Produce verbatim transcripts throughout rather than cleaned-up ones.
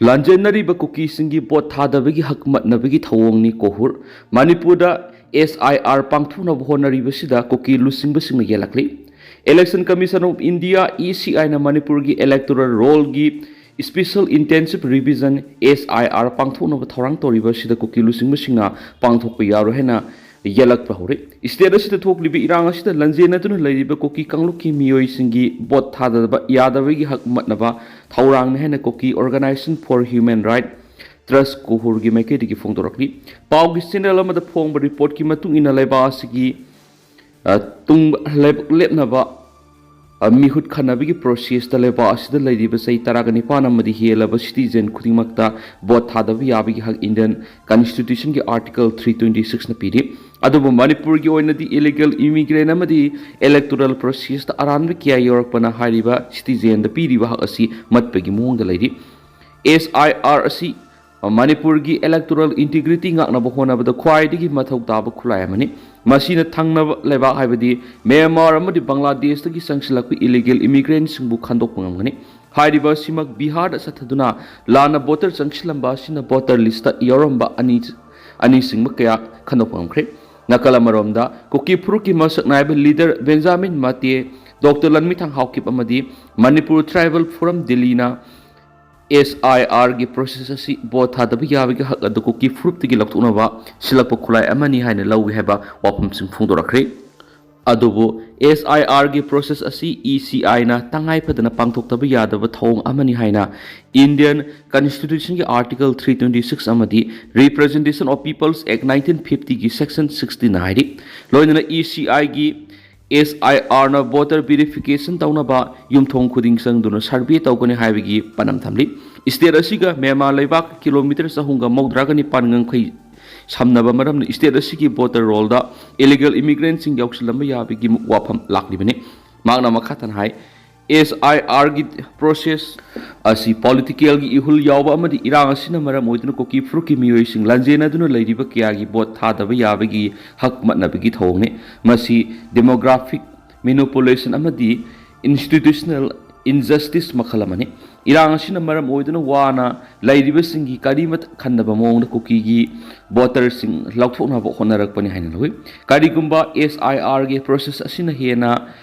ꯂꯥꯟꯖꯦꯟꯅꯔꯤꯕ ꯀꯨꯀꯤꯁꯤꯡꯒꯤ vote ꯊꯥꯗꯕꯒꯤ ꯍꯛ ꯃꯠꯅꯕꯒꯤ ꯊꯧꯑꯣꯡꯅꯤ ꯀꯣꯍꯨꯔ꯫ ꯃꯅꯤꯄꯨꯔꯗ ꯑꯦꯁ ꯑꯥꯏ ꯑꯥꯔ ꯄꯥꯡꯊꯣꯛꯅꯕ ꯍꯣꯠꯅꯔꯤꯕꯁꯤꯗ ꯀꯨꯀꯤ ꯂꯨꯆꯤꯡꯕꯁꯤꯡꯅ ꯌꯦꯜꯂꯛꯂꯤ꯫ Election Commission of India, E C I ꯅ ꯃꯅꯤꯄꯨꯔꯒꯤ electoral roll ꯒꯤ Special Intensive Revision, S I R, ꯄꯥꯡꯊꯣꯛꯅꯕ ꯊꯧꯔꯥꯡ ꯇꯧꯔꯤꯕ ꯑꯁꯤꯗ ꯀꯨꯀꯤ ꯂꯨꯆꯤꯡꯕꯁꯤꯡꯅ ꯄꯥꯡꯊꯣꯛꯄ ꯌꯥꯔꯣꯏ ꯍꯥꯏꯅ ꯌꯦꯜꯂꯛꯄ ꯍꯧꯔꯦ꯫ State ꯑꯁꯤꯗ ꯊꯣꯛꯂꯤꯕ ꯏꯔꯥꯡ ꯑꯁꯤꯗ ꯂꯥꯟꯖꯦꯟꯅꯗꯨꯅ ꯂꯩꯔꯤꯕ ꯀꯨꯀꯤ ꯀꯥꯡꯂꯨꯞꯀꯤ ꯃꯤꯑꯣꯏꯁꯤꯡꯒꯤ ꯚꯣꯠ ꯊꯥꯗꯕ ꯌꯥꯗꯕꯒꯤ ꯍꯛ ꯃꯠꯅꯕ ꯊꯧꯔꯥꯡꯅꯤ ꯍꯥꯏꯅ Kuki Organization for Human Rights, ꯇ꯭ꯔꯁ ꯀꯣꯍꯨꯔꯒꯤ ꯃꯥꯏꯀꯩꯗꯒꯤ ꯐꯣꯡꯗꯣꯔꯛꯂꯤ꯫ ꯄꯥꯎꯒꯤ channel ꯑꯃꯗ ꯐꯣꯡꯕ report ꯀꯤ ꯃꯇꯨꯡ ꯏꯟꯅ ꯂꯩꯕꯥꯛ ꯑꯁꯤꯒꯤ, ꯑ, ꯇꯨꯡ ꯂꯩꯕꯥꯛ ꯂꯦꯞꯅꯕ, ꯑ, ꯃꯤꯍꯨꯠ ꯈꯟꯅꯕꯒꯤ process ꯇ ꯂꯩꯕꯥꯛ ꯑꯁꯤꯗ ꯂꯩꯔꯤꯕ ꯆꯍꯤ ꯇꯔꯥꯒ ꯅꯤꯄꯥꯟ ꯑꯃꯗꯤ ꯍꯦꯜꯂꯕ citizen ꯈꯨꯗꯤꯡꯃꯛꯇ ꯚꯣꯠ ꯊꯥꯗꯕ ꯌꯥꯕꯒꯤ ꯍꯛ Indian Constitution ꯒꯤ Article three twenty six ꯅ ꯄꯤꯔꯤ꯫ ꯑꯗꯨꯕꯨ ꯃꯅꯤꯄꯨꯔꯒꯤ ꯑꯣꯏꯅꯗꯤ illegal immigrant ꯑꯃꯗꯤ electoral process ꯇ ꯑꯔꯥꯟꯕ ꯀꯌꯥ ꯌꯥꯎꯔꯛꯄꯅ ꯍꯥꯏꯔꯤꯕ citizen ꯗ ꯄꯤꯔꯤꯕ ꯍꯛ ꯑꯁꯤ ꯃꯠꯄꯒꯤ ꯃꯑꯣꯡꯗ ꯂꯩꯔꯤ꯫ S I R ꯑꯁꯤ ꯃꯅꯤꯄꯨꯔꯒꯤ electoral integrity ꯉꯥꯛꯅꯕ ꯍꯣꯠꯅꯕꯗ ꯈ꯭ꯋꯥꯏꯗꯒꯤ ꯃꯊꯧ ꯇꯥꯕ ꯈꯨꯠꯂꯥꯏ ꯑꯃꯅꯤ꯫ ꯃꯁꯤꯅ ꯊꯪꯅꯕ ꯂꯩꯕꯥꯛ, ꯍꯥꯏꯕꯗꯤ ꯃ꯭ꯌꯥꯟꯃꯥꯔ ꯑꯃꯗꯤ ꯕꯪꯒ꯭ꯂꯥꯗꯦꯁꯇꯒꯤ ꯆꯪꯁꯤꯜꯂꯛꯄ illegal immigrant ꯁꯤꯡꯕꯨ ꯈꯟꯗꯣꯛꯄ ꯉꯝꯒꯅꯤ꯫ ꯍꯥꯏꯔꯤꯕ ꯑꯁꯤꯃꯛ ꯕꯤꯍꯥꯔꯗ ꯆꯠꯊꯗꯨꯅ ꯂꯥꯟꯅ voter ꯆꯪꯁꯤꯜꯂꯝꯕ ꯑꯁꯤꯅ voter list ꯇ ꯌꯥꯎꯔꯝꯕ ꯑꯅꯤ, ꯑꯅꯤꯁꯤꯡꯕ ꯀꯌꯥ ꯈꯟꯗꯣꯛꯄ ꯉꯝꯈ꯭ꯔꯦ꯫ ꯅꯥꯀꯜ ꯑꯃꯔꯣꯝꯗ, ꯀꯨꯀꯤ ꯐꯨꯔꯨꯞꯀꯤ ꯃꯁꯛ ꯅꯥꯏꯕ leader Benjamin Mate, doctor ꯂꯟꯃꯤꯊꯥꯡ Haokip ꯑꯃꯗꯤ Manipur Tribal Forum ꯗꯤꯜꯂꯤꯅ S I R ꯒꯤ process ꯑꯁꯤ ꯚꯣꯠ ꯊꯥꯗꯕ ꯌꯥꯕꯒꯤ ꯍꯛ ꯑꯗꯨ ꯀꯨꯀꯤ ꯐꯨꯔꯨꯞꯇꯒꯤ ꯂꯧꯊꯣꯛꯅꯕ ꯁꯤꯜꯂꯛꯄ ꯈꯨꯠꯂꯥꯏ ꯑꯃꯅꯤ ꯍꯥꯏꯅ ꯂꯧꯏ ꯍꯥꯏꯕ ꯋꯥꯐꯝꯁꯤꯡ ꯐꯣꯡꯗꯣꯔꯛꯈ꯭ꯔꯦ꯫ ꯑꯗꯨꯕꯨ S I R ꯒꯤ process ꯑꯁꯤ E C I ꯅ ꯇꯉꯥꯏ ꯐꯗꯅ ꯄꯥꯡꯊꯣꯛꯇꯕ ꯌꯥꯗꯕ ꯊꯧꯑꯣꯡ ꯑꯃꯅꯤ ꯍꯥꯏꯅ Indian Constitution ꯒꯤ Article three twenty six ꯑꯃꯗꯤ Representation of Peoples Act nineteen fifty ꯒꯤ section sixty ꯅ ꯍꯥꯏꯔꯤ꯫ ꯂꯣꯏꯅꯅ E C I ꯒꯤ S I R ꯅ voter verification ꯇꯧꯅꯕ ꯌꯨꯝꯊꯣꯡ ꯈꯨꯗꯤꯡ ꯆꯪꯗꯨꯅ survey ꯇꯧꯒꯅꯤ ꯍꯥꯏꯕꯒꯤ ꯄꯥꯟꯗꯝ ꯊꯝꯂꯤ꯫ State ꯑꯁꯤꯒ ꯃ꯭ꯌꯥꯟꯃꯥꯔ ꯂꯩꯕꯥꯛ kilometre ꯆꯍꯨꯝꯒ ꯃꯧꯗ꯭ꯔꯥꯒ ꯅꯤꯄꯥꯟ ꯉꯝꯈꯩ ꯁꯝꯅꯕ ꯃꯔꯝꯅ state ꯑꯁꯤꯒꯤ voter roll ꯗ illegal immigrant ꯁꯤꯡ ꯌꯥꯎꯁꯤꯜꯂꯝꯕ ꯌꯥꯕꯒꯤ ꯋꯥꯐꯝ ꯂꯥꯛꯂꯤꯕꯅꯤ꯫ ꯃꯍꯥꯛꯅ ꯃꯈꯥ ꯇꯥꯅ ꯍꯥꯏ, S I R ꯒꯤ process ꯑꯁꯤ political ꯒꯤ ꯏꯍꯨꯜ ꯌꯥꯎꯕ ꯑꯃꯗꯤ ꯏꯔꯥꯡ ꯑꯁꯤꯅ ꯃꯔꯝ ꯑꯣꯏꯗꯨꯅ ꯀꯨꯀꯤ ꯐꯨꯔꯨꯞꯀꯤ ꯃꯤꯑꯣꯏꯁꯤꯡ ꯂꯥꯟꯖꯦꯟꯅꯗꯨꯅ ꯂꯩꯔꯤꯕ ꯀꯌꯥꯒꯤ ꯚꯣꯠ ꯊꯥꯗꯕ ꯌꯥꯕꯒꯤ ꯍꯛ ꯃꯠꯅꯕꯒꯤ ꯊꯧꯑꯣꯡꯅꯤ꯫ ꯃꯁꯤ demographic manipulation ꯑꯃꯗꯤ institutional injustice ꯃꯈꯜ ꯑꯃꯅꯤ꯫ ꯏꯔꯥꯡ ꯑꯁꯤꯅ ꯃꯔꯝ ꯑꯣꯏꯗꯨꯅ ꯋꯥꯅ ꯂꯩꯔꯤꯕꯁꯤꯡꯒꯤ ꯀꯔꯤꯃꯠ ꯈꯟꯗꯕ ꯃꯑꯣꯡꯗ ꯀꯨꯀꯤꯒꯤ ꯚꯣꯇꯔꯁꯤꯡ ꯂꯧꯊꯣꯛꯅꯕ ꯍꯣꯠꯅꯔꯛꯄꯅꯤ ꯍꯥꯏꯅ ꯂꯧꯏ꯫ ꯀꯔꯤꯒꯨꯝꯕ ꯑꯦꯁ ꯑꯥꯏ ꯑꯥꯔꯒꯤ ꯄ꯭ꯔꯣꯁꯦꯁ ꯑꯁꯤꯅ ꯍꯦꯟꯅ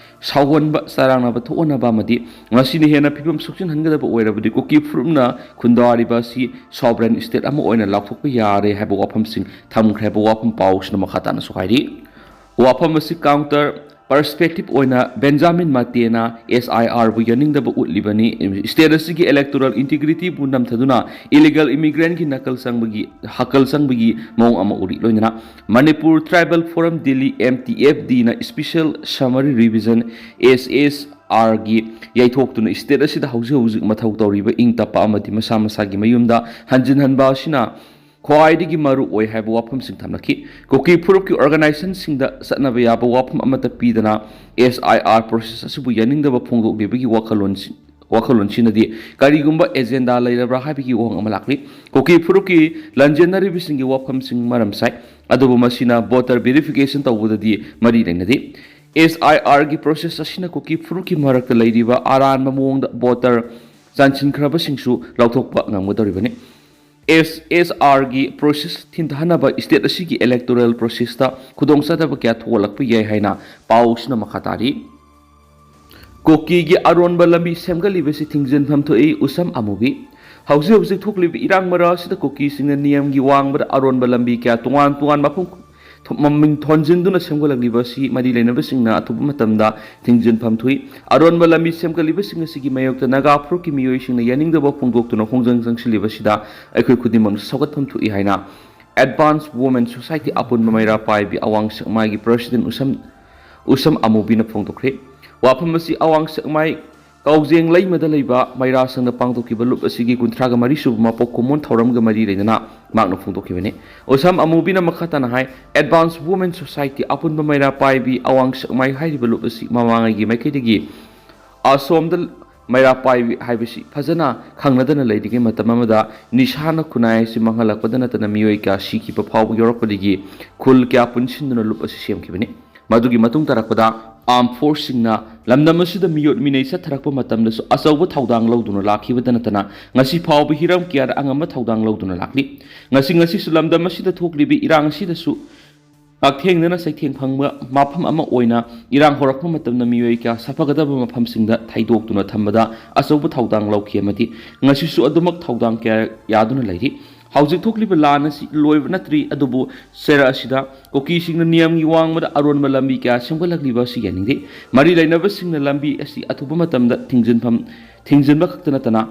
ꯁꯥꯎꯍꯟꯕ, ꯆꯔꯥꯡꯅꯕ ꯊꯣꯛꯍꯟꯅꯕ ꯑꯃꯗꯤ ꯃꯁꯤꯅ ꯍꯦꯟꯅ ꯐꯤꯕꯝ ꯁꯣꯛꯆꯤꯟꯍꯟꯒꯗꯕ ꯑꯣꯏꯔꯕꯗꯤ ꯀꯨꯀꯤ ꯐꯨꯔꯨꯞꯅ ꯈꯨꯟꯗꯥꯔꯤꯕ ꯑꯁꯤ ꯁꯣꯚꯔꯦꯟ ꯁ꯭ꯇꯦꯠ ꯑꯃ ꯑꯣꯏꯅ ꯂꯥꯎꯊꯣꯛꯄ ꯌꯥꯔꯦ ꯍꯥꯏꯕ ꯋꯥꯐꯝꯁꯤꯡ ꯊꯝꯈ꯭ꯔꯦ ꯍꯥꯏꯕ ꯋꯥꯐꯝ ꯄꯥꯎꯁꯤꯅ ꯃꯈꯥ ꯇꯥꯅꯁꯨ ꯍꯥꯏꯔꯤ꯫ ꯋꯥꯐꯝ ꯑꯁꯤ ꯀꯥꯎꯟꯇꯔ ꯄꯔꯁꯄꯦꯛꯇꯤꯞ ꯑꯣꯏꯅ ꯕꯦꯟꯖꯥꯃꯤꯟ ꯃꯥꯇꯦꯅ ꯑꯦꯁ ꯑꯥꯏ ꯑꯥꯔꯕꯨ ꯌꯥꯅꯤꯡꯗꯕ ꯎꯠꯂꯤꯕꯅꯤ꯫ ꯁ꯭ꯇꯦꯠ ꯑꯁꯤꯒꯤ ꯏꯂꯦꯛꯇꯣꯔꯦꯜ ꯏꯟꯇꯤꯒ꯭ꯔꯤꯇꯤꯕꯨ ꯅꯝꯊꯗꯨꯅ ꯏꯂꯤꯒꯦꯜ ꯏꯃꯤꯒ꯭ꯔꯦꯟꯒꯤ ꯅꯀꯜ ꯆꯪꯕꯒꯤ, ꯍꯀꯜ ꯆꯪꯕꯒꯤ ꯃꯑꯣꯡ ꯑꯃ ꯎꯔꯤ꯫ ꯂꯣꯏꯅꯅ Manipur tribal forum Delhi, M T F ꯗꯤꯅ special summary revision, S S ꯑꯥꯔꯒꯤ ꯌꯩꯊꯣꯛꯇꯨꯅ ꯁ꯭ꯇꯦꯠ ꯑꯁꯤꯗ ꯍꯧꯖꯤꯛ ꯍꯧꯖꯤꯛ ꯃꯊꯧ ꯇꯧꯔꯤꯕ ꯏꯪ ꯇꯞꯄ ꯑꯃꯗꯤ ꯃꯁꯥ ꯃꯁꯥꯒꯤ ꯃꯌꯨꯝꯗ ꯍꯟꯖꯤꯟꯍꯟꯕ ꯑꯁꯤꯅ ꯈ꯭ꯋꯥꯏꯗꯒꯤ ꯃꯔꯨ ꯑꯣꯏ ꯍꯥꯏꯕ ꯋꯥꯐꯝꯁꯤꯡ ꯊꯝꯂꯛꯈꯤ꯫ ꯀꯨꯀꯤ ꯐꯨꯔꯨꯞꯀꯤ ꯑꯣꯔꯒꯅꯥꯏꯖꯦꯁꯟꯁꯤꯡꯗ ꯆꯠꯅꯕ ꯌꯥꯕ ꯋꯥꯐꯝ ꯑꯃꯠꯇ ꯄꯤꯗꯅ ꯑꯦꯁ ꯑꯥꯏ ꯑꯥꯔ ꯄ꯭ꯔꯣꯁꯦꯁ ꯑꯁꯤꯕꯨ ꯌꯥꯅꯤꯡꯗꯕ ꯐꯣꯡꯗꯣꯛꯂꯤꯕꯒꯤ ꯋꯥꯈꯜꯂꯣꯟꯁꯤ-, ꯋꯥꯈꯜꯂꯣꯟꯁꯤꯅꯗꯤ ꯀꯔꯤꯒꯨꯝꯕ ꯑꯦꯖꯦꯟꯗꯥ ꯂꯩꯔꯕ꯭ꯔꯥ ꯍꯥꯏꯕꯒꯤ ꯋꯥꯍꯪ ꯑꯃ ꯂꯥꯛꯂꯤ꯫ ꯀꯨꯀꯤ ꯐꯨꯔꯨꯞꯀꯤ ꯂꯥꯟꯖꯦꯟꯅꯔꯤꯕꯁꯤꯡꯒꯤ ꯋꯥꯐꯝꯁꯤꯡ ꯃꯔꯝ ꯁꯥꯏ, ꯑꯗꯨꯕꯨ ꯃꯁꯤꯅ ꯚꯣꯇꯔ ꯚꯦꯔꯤꯐꯤꯀꯦꯁꯟ ꯇꯧꯕꯗꯗꯤ ꯃꯔꯤ ꯂꯩꯅꯗꯦ꯫ ꯑꯦꯁ ꯑꯥꯏ ꯑꯥꯔꯒꯤ ꯄ꯭ꯔꯣꯁꯦꯁ ꯑꯁꯤꯅ ꯀꯨꯀꯤ ꯐꯨꯔꯨꯞꯀꯤ ꯃꯔꯛꯇ ꯂꯩꯔꯤꯕ ꯑꯔꯥꯟꯕ ꯃꯑꯣꯡꯗ ꯚꯣꯇꯔ ꯆꯥꯟꯁꯤꯟꯈ꯭ꯔꯕꯁꯤꯡꯁꯨ ꯂꯧꯊꯣꯛꯄ ꯉꯝꯒꯗꯧꯔꯤꯕꯅꯤ꯫ ꯑꯦꯁ ꯑꯦꯁ ꯑꯥꯔꯒꯤ ꯄ꯭ꯔꯣꯁꯦꯁ ꯊꯤꯟꯊꯍꯟꯅꯕ ꯁ꯭ꯇꯦꯠ ꯑꯁꯤꯒꯤ ꯏꯂꯦꯛꯇꯣꯔꯦꯜ ꯄ꯭ꯔꯣꯁꯦꯁꯇ ꯈꯨꯗꯣꯡꯆꯥꯗꯕ ꯀꯌꯥ ꯊꯣꯛꯍꯜꯂꯛꯄ ꯌꯥꯏ ꯍꯥꯏꯅ ꯄꯥꯎꯁꯤꯅ ꯃꯈꯥ ꯇꯥꯔꯤ꯫ ꯀꯨꯀꯤꯒꯤ ꯑꯔꯣꯟꯕ ꯂꯝꯕꯤ ꯁꯦꯝꯒꯠꯂꯤꯕꯁꯤ ꯊꯤꯡꯖꯤꯟꯐꯝ ꯊꯣꯛꯏ꯫ ꯎꯁꯝ ꯑꯃꯨꯕꯤ꯫ ꯍꯧꯖꯤꯛ ꯍꯧꯖꯤꯛ ꯊꯣꯛꯂꯤꯕ ꯏꯔꯥꯡ ꯃꯔꯛ ꯑꯁꯤꯗ ꯀꯨꯀꯤꯁꯤꯡꯅ ꯅꯤꯌꯝꯒꯤ ꯋꯥꯡꯃꯗ ꯑꯔꯣꯟꯕ ꯂꯝꯕꯤ ꯀꯌꯥ ꯇꯣꯉꯥꯟ ꯇꯣꯉꯥꯟ ꯃꯐꯝ ꯊꯣ-, ꯃꯃꯤꯡ ꯊꯣꯟꯖꯤꯟꯗꯨꯅ ꯁꯦꯝꯒꯠꯂꯛꯂꯤꯕ ꯑꯁꯤ ꯃꯔꯤ ꯂꯩꯅꯕꯁꯤꯡꯅ ꯑꯊꯨꯕ ꯃꯇꯝꯗ ꯊꯤꯡꯖꯤꯟꯐꯝ ꯊꯣꯛꯏ꯫ ꯑꯔꯣꯟꯕ ꯂꯝꯕꯤ ꯁꯦꯝꯒꯠꯂꯤꯕꯁꯤꯡ ꯑꯁꯤꯒꯤ ꯃꯥꯌꯣꯛꯇ ꯅꯥꯒꯥ ꯐꯨꯔꯨꯞꯀꯤ ꯃꯤꯑꯣꯏꯁꯤꯡꯅ ꯌꯥꯅꯤꯡꯗꯕ ꯐꯣꯡꯗꯣꯛꯇꯨꯅ ꯈꯣꯡꯖꯪ ꯆꯪꯁꯤꯜꯂꯤꯕꯁꯤꯗ ꯑꯩꯈꯣꯏ ꯈꯨꯗꯤꯡꯃꯛꯅ ꯁꯧꯒꯠꯐꯝ ꯊꯣꯛꯏ ꯍꯥꯏꯅ ꯑꯦꯗꯚꯥꯟꯁ ꯋꯨꯃꯦꯟ ꯁꯣꯁꯥꯏꯇꯤ ꯑꯄꯨꯟꯕ ꯃꯩꯔꯥ ꯄꯥꯏꯕꯤ ꯑꯋꯥꯡ ꯁꯦꯛꯃꯥꯏꯒꯤ ꯄ꯭ꯔꯁꯤꯗꯦꯟ ꯎꯁꯝ, ꯎꯁꯝ ꯑꯃꯨꯕꯤꯅ ꯐꯣꯡꯗꯣꯛꯈ꯭ꯔꯦ꯫ ꯋꯥꯐꯝ ꯑꯁꯤ ꯑꯋꯥꯡ ꯁꯦꯛꯃꯥꯏ ꯀꯥꯎꯖꯦꯡ ꯂꯩꯃꯗ ꯂꯩꯕ ꯃꯩꯔꯥ ꯁꯪꯗ ꯄꯥꯡꯊꯣꯛꯈꯤꯕ ꯂꯨꯞ ꯑꯁꯤꯒꯤ ꯀꯨꯟꯊ꯭ꯔꯥꯒ ꯃꯔꯤ ꯁꯨꯕ ꯃꯄꯣꯛ ꯀꯨꯝꯑꯣꯟ ꯊꯧꯔꯝꯒ ꯃꯔꯤ ꯂꯩꯅꯅ ꯃꯍꯥꯛꯅ ꯐꯣꯡꯗꯣꯛꯈꯤꯕꯅꯤ꯫ ꯎꯁꯝ ꯑꯃꯨꯕꯤꯅ ꯃꯈꯥ ꯇꯥꯅ ꯍꯥꯏ, ꯑꯦꯗꯚꯥꯟꯁ ꯋꯨꯃꯦꯟ ꯁꯣꯁꯥꯏꯇꯤ ꯑꯄꯨꯟꯕ ꯃꯩꯔꯥ ꯄꯥꯏꯕꯤ ꯑꯋꯥꯡ ꯁꯦꯛꯃꯥꯏ ꯍꯥꯏꯔꯤꯕ ꯂꯨꯞ ꯑꯁꯤ ꯃꯃꯥꯡꯉꯩꯒꯤ ꯃꯥꯏꯀꯩꯗꯒꯤ ꯑꯁꯣꯝꯗ ꯃꯩꯔꯥ ꯄꯥꯏꯕꯤ ꯍꯥꯏꯕꯁꯤ ꯐꯖꯅ ꯈꯪꯅꯗꯅ ꯂꯩꯔꯤꯉꯩ ꯃꯇꯝ ꯑꯃꯗ ꯅꯤꯁꯥꯅ ꯈꯨꯟꯅꯥꯏ ꯑꯁꯤ ꯃꯥꯡꯍꯜꯂꯛꯄꯗ ꯅꯠꯇꯅ ꯃꯤꯑꯣꯏ ꯀꯌꯥ ꯁꯤꯈꯤꯕ ꯐꯥꯎꯕ ꯌꯥꯎꯔꯛꯄꯗꯒꯤ ꯈꯨꯜ ꯀꯌꯥ ꯄꯨꯟꯁꯤꯟꯗꯨꯅ ꯂꯨꯞ ꯑꯁꯤ ꯁꯦꯝꯈꯤꯕꯅꯤ꯫ ꯃꯗꯨꯒꯤ ꯃꯇꯨꯡ ꯇꯥꯔꯛꯄꯗ ꯑꯥꯔꯝ ꯐꯣꯔꯁꯁꯤꯡꯅ ꯂꯝꯗꯝ ꯑꯁꯤꯗ ꯃꯤꯑꯣꯠ ꯃꯤꯅꯩ ꯆꯠꯊꯔꯛꯄ ꯃꯇꯝꯗꯁꯨ ꯑꯆꯧꯕ ꯊꯧꯗꯥꯡ ꯂꯧꯗꯨꯅ ꯂꯥꯛꯈꯤꯕꯗ ꯅꯠꯇꯅ, ꯉꯁꯤ ꯐꯥꯎꯕ ꯍꯤꯔꯝ ꯀꯌꯥꯗ ꯑꯉꯝꯕ ꯊꯧꯗꯥꯡ ꯂꯧꯗꯨꯅ ꯂꯥꯛꯂꯤ꯫ ꯉꯁꯤ ꯉꯁꯤꯁꯨ ꯂꯝꯗꯝ ꯑꯁꯤꯗ ꯊꯣꯛꯂꯤꯕ ꯏꯔꯥꯡ ꯑꯁꯤꯗꯁꯨ ꯉꯥꯛꯊꯦꯡꯅꯅ ꯆꯩꯊꯦꯡ ꯐꯪꯕ ꯃꯐꯝ ꯑꯃ ꯑꯣꯏꯅ, ꯏꯔꯥꯡ ꯍꯧꯔꯛꯄ ꯃꯇꯝꯗ ꯃꯤꯑꯣꯏ ꯀꯌꯥ ꯁꯥꯐꯒꯗꯕ ꯃꯐꯝꯁꯤꯡꯗ ꯊꯩꯗꯣꯛꯇꯨꯅ ꯊꯝꯕꯗ ꯑꯆꯧꯕ ꯊꯧꯗꯥꯡ ꯂꯧꯈꯤ ꯑꯃꯗꯤ ꯉꯁꯤꯁꯨ ꯑꯗꯨꯃꯛ ꯊꯧꯗꯥꯡ ꯀꯌꯥ ꯌꯥꯗꯨꯅ ꯂꯩꯔꯤ꯫ ꯍꯧꯖꯤꯛ ꯊꯣꯛꯂꯤꯕ ꯂꯥꯟ ꯑꯁꯤ ꯂꯣꯏꯕ ꯅꯠꯇ꯭ꯔꯤ, ꯑꯗꯨꯕꯨ ꯆꯩꯔꯛ ꯑꯁꯤꯗ ꯀꯨꯀꯤꯁꯤꯡꯅ ꯅꯤꯌꯝꯒꯤ ꯋꯥꯡꯃꯗ ꯑꯔꯣꯟꯕ ꯂꯝꯕꯤ ꯀꯌꯥ ꯁꯦꯝꯒꯠꯂꯛꯂꯤꯕ ꯑꯁꯤ ꯌꯥꯅꯤꯡꯗꯦ꯫ ꯃꯔꯤ ꯂꯩꯅꯕꯁꯤꯡꯅ ꯂꯝꯕꯤ ꯑꯁꯤ ꯑꯊꯨꯕ ꯃꯇꯝꯗ ꯊꯤꯡꯖꯤꯟꯐꯝ, ꯊꯤꯡꯖꯤꯟꯕ ꯈꯛꯇ ꯅꯠꯇꯅ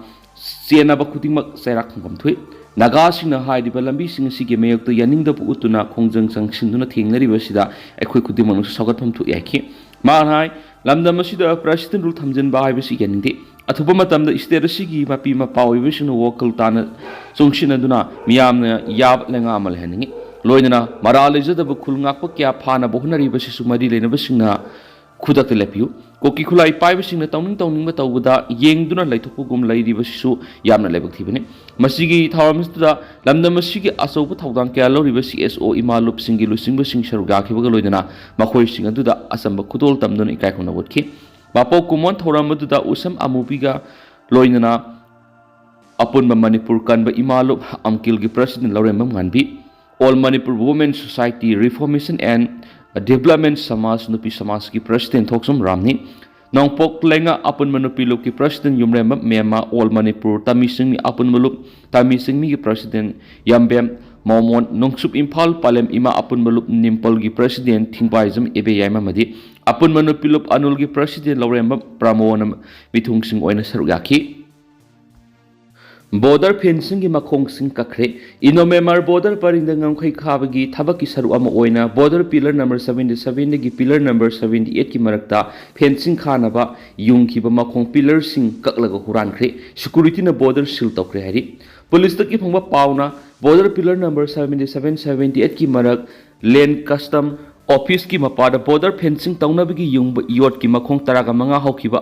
ꯆꯦꯟꯅꯕ ꯈꯨꯗꯤꯡꯃꯛ ꯆꯩꯔꯥꯛ ꯈꯣꯡꯐꯝ ꯊꯣꯛꯏ꯫ ꯅꯥꯒꯥꯁꯤꯡꯅ ꯍꯥꯏꯔꯤꯕ ꯂꯝꯕꯤꯁꯤꯡ ꯑꯁꯤꯒꯤ ꯃꯥꯌꯣꯛꯇ ꯌꯥꯅꯤꯡꯗꯕ ꯎꯠꯇꯨꯅ ꯈꯣꯡꯖꯪ ꯆꯪꯁꯤꯟꯗꯨꯅ ꯊꯦꯡꯅꯔꯤꯕ ꯑꯁꯤꯗ ꯑꯩꯈꯣꯏ ꯈꯨꯗꯤꯡꯃꯛꯅꯁꯨ ꯁꯧꯒꯠꯐꯝ ꯊꯣꯛꯏ ꯍꯥꯏꯈꯤ꯫ ꯃꯍꯥꯛꯅ ꯍꯥꯏ, ꯂꯝꯗꯝ ꯑꯁꯤꯗ ꯄ꯭ꯔꯦꯁꯤꯗꯦꯟ ꯔꯨꯜ ꯊꯝꯖꯤꯟꯕ ꯍꯥꯏꯕꯁꯤ ꯌꯥꯅꯤꯡꯗꯦ꯫ ꯑꯊꯨꯕ ꯃꯇꯝꯗ ꯁ꯭ꯇꯦꯠ ꯑꯁꯤꯒꯤ ꯃꯄꯤ ꯃꯄꯥ ꯑꯣꯏꯕꯁꯤꯡꯅ ꯋꯥꯈꯜ ꯇꯥꯅ ꯆꯨꯡꯁꯤꯟꯅꯗꯨꯅ ꯃꯤꯌꯥꯝꯅ ꯌꯥꯕ ꯂꯩꯉꯥꯛ ꯑꯃ ꯂꯩꯍꯟꯅꯤꯡꯏ꯫ ꯂꯣꯏꯅꯅ ꯃꯔꯥꯜ ꯂꯩꯖꯗꯕ ꯈꯨꯜ ꯉꯥꯛꯄ ꯀꯌꯥ ꯐꯥꯅꯕ ꯍꯣꯠꯅꯔꯤꯕꯁꯤꯁꯨ ꯃꯔꯤ ꯂꯩꯅꯕꯁꯤꯡꯅ ꯈꯨꯗꯛꯇ ꯂꯦꯞꯄꯤꯌꯨ꯫ ꯀꯨꯀꯤ ꯈꯨꯠꯂꯥꯏ ꯄꯥꯏꯕꯁꯤꯡꯅ ꯇꯧꯅꯤꯡ ꯇꯧꯅꯤꯡꯕ ꯇꯧꯕꯗ ꯌꯦꯡꯗꯨꯅ ꯂꯩꯊꯣꯛꯄꯒꯨꯝ ꯂꯩꯔꯤꯕꯁꯤꯁꯨ ꯌꯥꯝꯅ ꯂꯥꯏꯕꯛ ꯊꯤꯕꯅꯤ꯫ ꯃꯁꯤꯒꯤ ꯊꯧꯔꯝꯁꯤꯗ ꯂꯝꯗꯝ ꯑꯁꯤꯒꯤ ꯑꯆꯧꯕ ꯊꯧꯗꯥꯡ ꯀꯌꯥ ꯂꯧꯔꯤꯕ ꯁꯤ ꯑꯦꯁ ꯑꯣ ꯏꯃꯥ ꯂꯨꯞꯁꯤꯡꯒꯤ ꯂꯨꯆꯤꯡꯕꯁꯤꯡ ꯁꯔꯨꯛ ꯌꯥꯈꯤꯕꯒ ꯂꯣꯏꯅꯅ ꯃꯈꯣꯏꯁꯤꯡ ꯑꯗꯨꯗ ꯑꯆꯝꯕ ꯈꯨꯗꯣꯜ ꯇꯝꯗꯨꯅ ꯏꯀꯥꯏ ꯈꯨꯝꯅꯕ ꯎꯠꯈꯤ꯫ ꯃꯄꯣꯛ ꯀꯨꯝꯑꯣꯟ ꯊꯧꯔꯝ ꯑꯗꯨꯗ ꯎꯁꯝ ꯑꯃꯨꯕꯤꯒ ꯂꯣꯏꯅꯅ ꯑꯄꯨꯟꯕ ꯃꯅꯤꯄꯨꯔ ꯀꯟꯕ ꯏꯃꯥ ꯂꯨꯞ ꯑꯝꯀꯤꯜꯒꯤ president Laurembam ꯉꯥꯟꯕꯤ, All Manipur Women Society Reformation and Development ꯁꯃꯥꯖ ꯅꯨꯄꯤ ꯁꯃꯥꯖꯀꯤ ꯄ꯭ꯔꯁꯤꯗꯦꯟ ꯊꯣꯛꯁꯝ ꯔꯥꯝꯅꯤ, ꯅꯣꯡꯄꯣꯛ ꯂꯩꯉꯥꯛ ꯑꯄꯨꯟꯕ ꯅꯨꯄꯤ ꯂꯨꯞꯀꯤ ꯄ꯭ꯔꯁꯤꯗꯦꯟ ꯌꯨꯝꯔꯦꯝꯕꯝ ꯃꯦꯝꯃ, All Manipur ꯇꯃꯤ ꯁꯤꯡꯃꯤ ꯑꯄꯨꯟꯕ ꯂꯨꯞ ꯇꯃꯤ ꯁꯤꯡꯃꯤꯒꯤ ꯄ꯭ꯔꯁꯤꯗꯦꯟ ꯌꯥꯝꯕꯦꯝ ꯃꯣꯃꯣꯟ, ꯅꯣꯡꯆꯨꯞ ꯏꯝꯐꯥꯜ ꯄꯥꯂꯦꯝ ꯏꯃꯥ ꯑꯄꯨꯟꯕ ꯂꯨꯞ ꯅꯤꯝꯄꯜꯒꯤ ꯄ꯭ꯔꯁꯤꯗꯦꯟ ꯊꯤꯡꯕꯥꯏꯖꯝ ꯏꯕꯦ ꯌꯥꯏꯃ ꯑꯃꯗꯤ ꯑꯄꯨꯟꯕ ꯅꯨꯄꯤ ꯂꯨꯞ ꯑꯅꯨꯜꯒꯤ ꯄ꯭ꯔꯁꯤꯗꯦꯟ ꯂꯧꯔꯦꯝꯕꯝ ꯄ꯭ꯔꯃꯣꯟ ꯃꯤꯊꯨꯡꯁꯤꯡ ꯑꯣꯏꯅ ꯁꯔꯨꯛ ꯌꯥꯈꯤ꯫ ꯕꯣꯔꯗꯔ ꯐꯦꯟꯁꯤꯡꯒꯤ ꯃꯈꯣꯡꯁꯤꯡ ꯀꯛꯈ꯭ꯔꯦ꯫ ꯏꯟꯗꯣ ꯃ꯭ꯌꯥꯟꯃꯥꯔ ꯕꯣꯔꯗꯔ ꯄꯔꯤꯡꯗ ꯉꯝꯈꯩ ꯈꯥꯕꯒꯤ ꯊꯕꯛꯀꯤ ꯁꯔꯨꯛ ꯑꯃ ꯑꯣꯏꯅ ꯕꯣꯔꯗꯔ ꯄꯤꯂꯔ ꯅꯝꯕꯔ ꯁꯚꯦꯟꯇꯤ ꯁꯚꯦꯟꯗꯒꯤ ꯄꯤꯂꯔ ꯅꯝꯕꯔ ꯁꯚꯦꯟꯇꯤ ꯑꯩꯠꯀꯤ ꯃꯔꯛꯇ ꯐꯦꯟꯁꯤꯡ ꯈꯥꯅꯕ ꯌꯨꯡꯈꯤꯕ ꯃꯈꯣꯡ ꯄꯤꯂꯔꯁꯤꯡ ꯀꯛꯂꯒ ꯍꯨꯔꯥꯟꯈ꯭ꯔꯦ꯫ ꯁꯦꯀ꯭ꯌꯨꯔꯤꯇꯤꯅ ꯕꯣꯔꯗꯔ ꯁꯤꯜ ꯇꯧꯈ꯭ꯔꯦ ꯍꯥꯏꯔꯤ꯫ ꯄꯨꯂꯤꯁꯇꯒꯤ ꯐꯪꯕ ꯄꯥꯎꯅ border pillar number seventy seven, seventy ꯑꯩꯠꯀꯤ ꯃꯔꯛ ꯂꯦꯟ ꯀꯁꯇꯝ ꯑꯣꯐꯤꯁꯀꯤ ꯃꯄꯥꯗ ꯕꯣꯔꯗꯔ ꯐꯦꯟꯁꯤꯡ ꯇꯧꯅꯕꯒꯤ ꯌꯨꯡꯕ ꯌꯣꯠꯀꯤ ꯃꯈꯣꯡ ꯇꯔꯥꯒ ꯃꯉꯥ ꯍꯧꯈꯤꯕ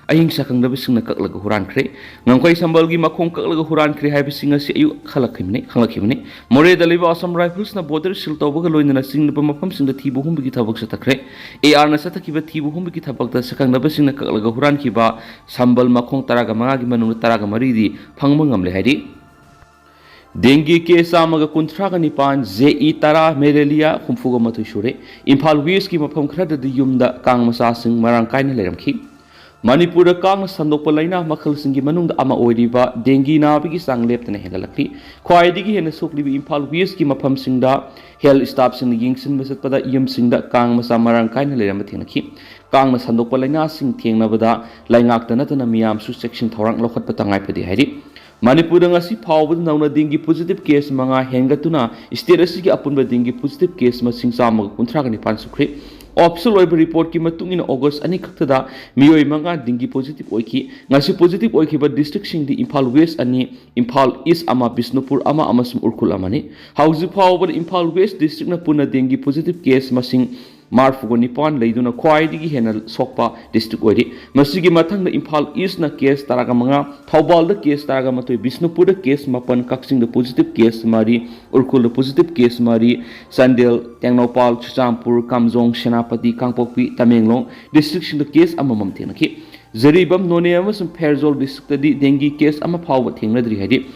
ꯑꯍꯤꯡ ꯁꯛꯈꯪꯗꯕꯁꯤꯡꯅ ꯀꯛꯂꯒ ꯍꯨꯔꯥꯟꯈ꯭ꯔꯦ꯫ ꯉꯝꯈꯩ ꯁꯝꯕꯜꯒꯤ ꯃꯈꯣꯡ ꯀꯛꯂꯒ ꯍꯨꯔꯥꯟꯈ꯭ꯔꯦ ꯍꯥꯏꯕꯁꯤ ꯉꯁꯤ ꯑꯌꯨꯛ ꯈꯪꯂꯛꯈꯤꯕꯅꯤ, ꯈꯪꯂꯛꯈꯤꯕꯅꯤ꯫ ꯃꯣꯔꯦꯗ ꯂꯩꯕ ꯑꯁꯥꯝ ꯔꯥꯏꯐꯜꯁꯅ ꯕꯣꯔꯗꯔ ꯁꯤꯜ ꯇꯧꯕꯒ ꯂꯣꯏꯅꯅ ꯆꯤꯡꯅꯕ ꯃꯐꯝꯁꯤꯡꯗ ꯊꯤꯕ ꯍꯨꯝꯕꯒꯤ ꯊꯕꯛ ꯆꯠꯊꯈ꯭ꯔꯦ꯫ ꯑꯦ ꯑꯥꯔꯅ ꯆꯠꯊꯈꯤꯕ ꯊꯤꯕ ꯍꯨꯝꯕꯒꯤ ꯊꯕꯛꯇ ꯁꯛꯈꯪꯗꯕꯁꯤꯡꯅ ꯀꯛꯂꯒ ꯍꯨꯔꯥꯟꯈꯤꯕ ꯁꯝꯕꯜ ꯃꯈꯣꯡ ꯇꯔꯥꯒ ꯃꯉꯥꯒꯤ ꯃꯅꯨꯡꯗ ꯇꯔꯥꯒ ꯃꯔꯤꯗꯤ ꯐꯪꯕ ꯉꯝꯂꯦ ꯍꯥꯏꯔꯤ꯫ ꯗꯦꯡꯒꯤ ꯀꯦꯁ ꯆꯥꯝꯃꯒ ꯀꯨꯟꯊ꯭ꯔꯥꯒ ꯅꯤꯄꯥꯟ, ꯖꯦ ꯏ ꯇꯔꯥ, ꯃꯦꯂꯦꯔꯤꯌꯥ ꯍꯨꯝꯐꯨꯒ ꯃꯥꯊꯣꯏ ꯁꯨꯔꯦ꯫ ꯏꯝꯐꯥꯜ ꯋꯦꯁꯀꯤ ꯃꯐꯝ ꯈꯔꯗꯗꯤ ꯌꯨꯝꯗ ꯀꯥꯡ ꯃꯆꯥꯁꯤꯡ ꯃꯔꯥꯡ ꯀꯥꯏꯅ ꯂꯩꯔꯝꯈꯤ꯫ ꯃꯅꯤꯄꯨꯔꯗ ꯀꯥꯡꯅ ꯁꯟꯗꯣꯛꯄ ꯂꯥꯏꯅꯥ ꯃꯈꯜꯁꯤꯡꯒꯤ ꯃꯅꯨꯡꯗ ꯑꯃ ꯑꯣꯏꯔꯤꯕ ꯗꯦꯡꯒꯤ ꯅꯥꯕꯒꯤ ꯆꯥꯡ ꯂꯦꯞꯇꯅ ꯍꯦꯟꯒꯠꯂꯛꯂꯤ꯫ ꯈ꯭ꯋꯥꯏꯗꯒꯤ ꯍꯦꯟꯅ ꯁꯣꯛꯂꯤꯕ ꯏꯝꯐꯥꯜ ꯋꯦꯁꯀꯤ ꯃꯐꯝꯁꯤꯡꯗ ꯍꯦꯜꯊ ꯁ꯭ꯇꯥꯐꯁꯤꯡꯅ ꯌꯦꯡꯁꯤꯟꯕ ꯆꯠꯄꯗ ꯌꯨꯝꯁꯤꯡꯗ ꯀꯥꯡ ꯃꯆꯥ ꯃꯔꯥꯡ ꯀꯥꯏꯅ ꯂꯩꯔꯝꯕ ꯊꯦꯡꯅꯈꯤ꯫ ꯀꯥꯡꯅ ꯁꯟꯗꯣꯛꯄ ꯂꯥꯏꯅꯥꯁꯤꯡ ꯊꯦꯡꯅꯕꯗ ꯂꯩꯉꯥꯛꯇ ꯅꯠꯇꯅ ꯃꯤꯌꯥꯝꯁꯨ ꯆꯦꯛꯁꯤꯟ ꯊꯧꯔꯥꯡ ꯂꯧꯈꯠꯄ ꯇꯉꯥꯏ ꯐꯗꯦ ꯍꯥꯏꯔꯤ꯫ ꯃꯅꯤꯄꯨꯔꯗ ꯉꯁꯤ ꯐꯥꯎꯕꯗ ꯅꯧꯅ ꯗꯦꯡꯒꯤ ꯄꯣꯖꯤꯇꯤꯚ ꯀꯦꯁ ꯃꯉꯥ ꯍꯦꯟꯒꯠꯇꯨꯅ ꯁ꯭ꯇꯦꯠ ꯑꯁꯤꯒꯤ ꯑꯄꯨꯟꯕ ꯗꯦꯡꯒꯤ ꯄꯣꯖꯤꯇꯤꯚ ꯀꯦꯁ ꯃꯁꯤꯡ ꯆꯥꯝꯃꯒ ꯀꯨꯟꯊ꯭ꯔꯥꯒ ꯅꯤꯄꯥꯟ ꯁꯨꯈ꯭ꯔꯦ꯫ ꯑꯣꯐꯤꯁꯤꯌꯦꯜ ꯑꯣꯏꯕ ꯔꯤꯄꯣꯔꯠꯀꯤ ꯃꯇꯨꯡ ꯏꯟꯅ ꯑꯣꯒꯁ ꯑꯅꯤ ꯈꯛꯇꯗ ꯃꯤꯑꯣꯏ ꯃꯉꯥ ꯗꯦꯡꯒꯤ ꯄꯣꯖꯤꯇꯤꯚ ꯑꯣꯏꯈꯤ꯫ ꯉꯁꯤ ꯄꯣꯖꯤꯇꯤꯚ ꯑꯣꯏꯈꯤꯕ ꯗꯤꯁꯇ꯭ꯔꯤꯛꯁꯤꯡꯗꯤ ꯏꯝꯐꯥꯜ ꯋꯦꯁ ꯑꯅꯤ, ꯏꯝꯐꯥꯜ ꯏꯁ ꯑꯃ, ꯕꯤꯁꯅꯨꯄꯨꯔ ꯑꯃ ꯑꯃꯁꯨꯡ ꯎꯈ꯭ꯔꯨꯜ ꯑꯃꯅꯤ꯫ ꯍꯧꯖꯤꯛ ꯐꯥꯎꯕꯗ ꯏꯝꯐꯥꯜ ꯋꯦꯁ ꯗꯤꯁꯇ꯭ꯔꯤꯛꯅ ꯄꯨꯟꯅ ꯗꯦꯡꯒꯤ ꯄꯣꯖꯤꯇꯤꯚ ꯀꯦꯁ ꯃꯁꯤꯡ ꯃꯔꯤꯐꯨꯒ ꯅꯤꯄꯥꯟ ꯂꯩꯗꯨꯅ ꯈ꯭ꯋꯥꯏꯗꯒꯤ ꯍꯦꯟꯅ ꯁꯣꯛꯄ ꯗꯤꯁꯇ꯭ꯔꯤꯛ ꯑꯣꯏꯔꯤ꯫ ꯃꯁꯤꯒꯤ ꯃꯊꯪꯗ ꯏꯝꯐꯥꯜ ꯏꯁꯅ ꯀꯦꯁ ꯇꯔꯥꯒ ꯃꯉꯥ, ꯊꯧꯕꯥꯜꯗ ꯀꯦꯁ ꯇꯔꯥꯒ ꯃꯥꯊꯣꯏ, ꯕꯤꯁꯅꯨꯄꯨꯔꯗ ꯀꯦꯁ ꯃꯥꯄꯟ, ꯀꯛꯆꯤꯡꯗ ꯄꯣꯖꯤꯇꯤꯚ ꯀꯦꯁ ꯃꯔꯤ, ꯎꯈ꯭ꯔꯨꯜꯗ ꯄꯣꯖꯤꯇꯤꯚ ꯀꯦꯁ ꯃꯔꯤ, ꯆꯥꯟꯗꯦꯜ, ꯇꯦꯡꯅꯧꯄꯥꯜ, ꯆꯨꯔꯆꯥꯟꯄꯨꯔ, ꯀꯥꯝꯖꯣꯡ, ꯁꯦꯅꯥꯄꯇꯤ, ꯀꯥꯡꯄꯣꯛꯄꯤ, ꯇꯃꯦꯡꯂꯣꯡ ꯗꯤꯁꯇ꯭ꯔꯤꯛꯁꯤꯡꯗ ꯀꯦꯁ ꯑꯃꯃꯝ ꯊꯦꯡꯅꯈꯤ꯫ ꯖꯤꯔꯤꯕꯥꯝ, ꯅꯣꯅꯦ ꯑꯃꯁꯨꯡ ꯐꯦꯔꯖꯣꯜ ꯗꯤꯁꯇ꯭ꯔꯤꯛꯇꯗꯤ ꯗꯦꯡꯒꯤ ꯀꯦꯁ ꯑꯃ ꯐꯥꯎꯕ ꯊꯦꯡꯅꯗ꯭ꯔꯤ ꯍꯥꯏꯔꯤ꯫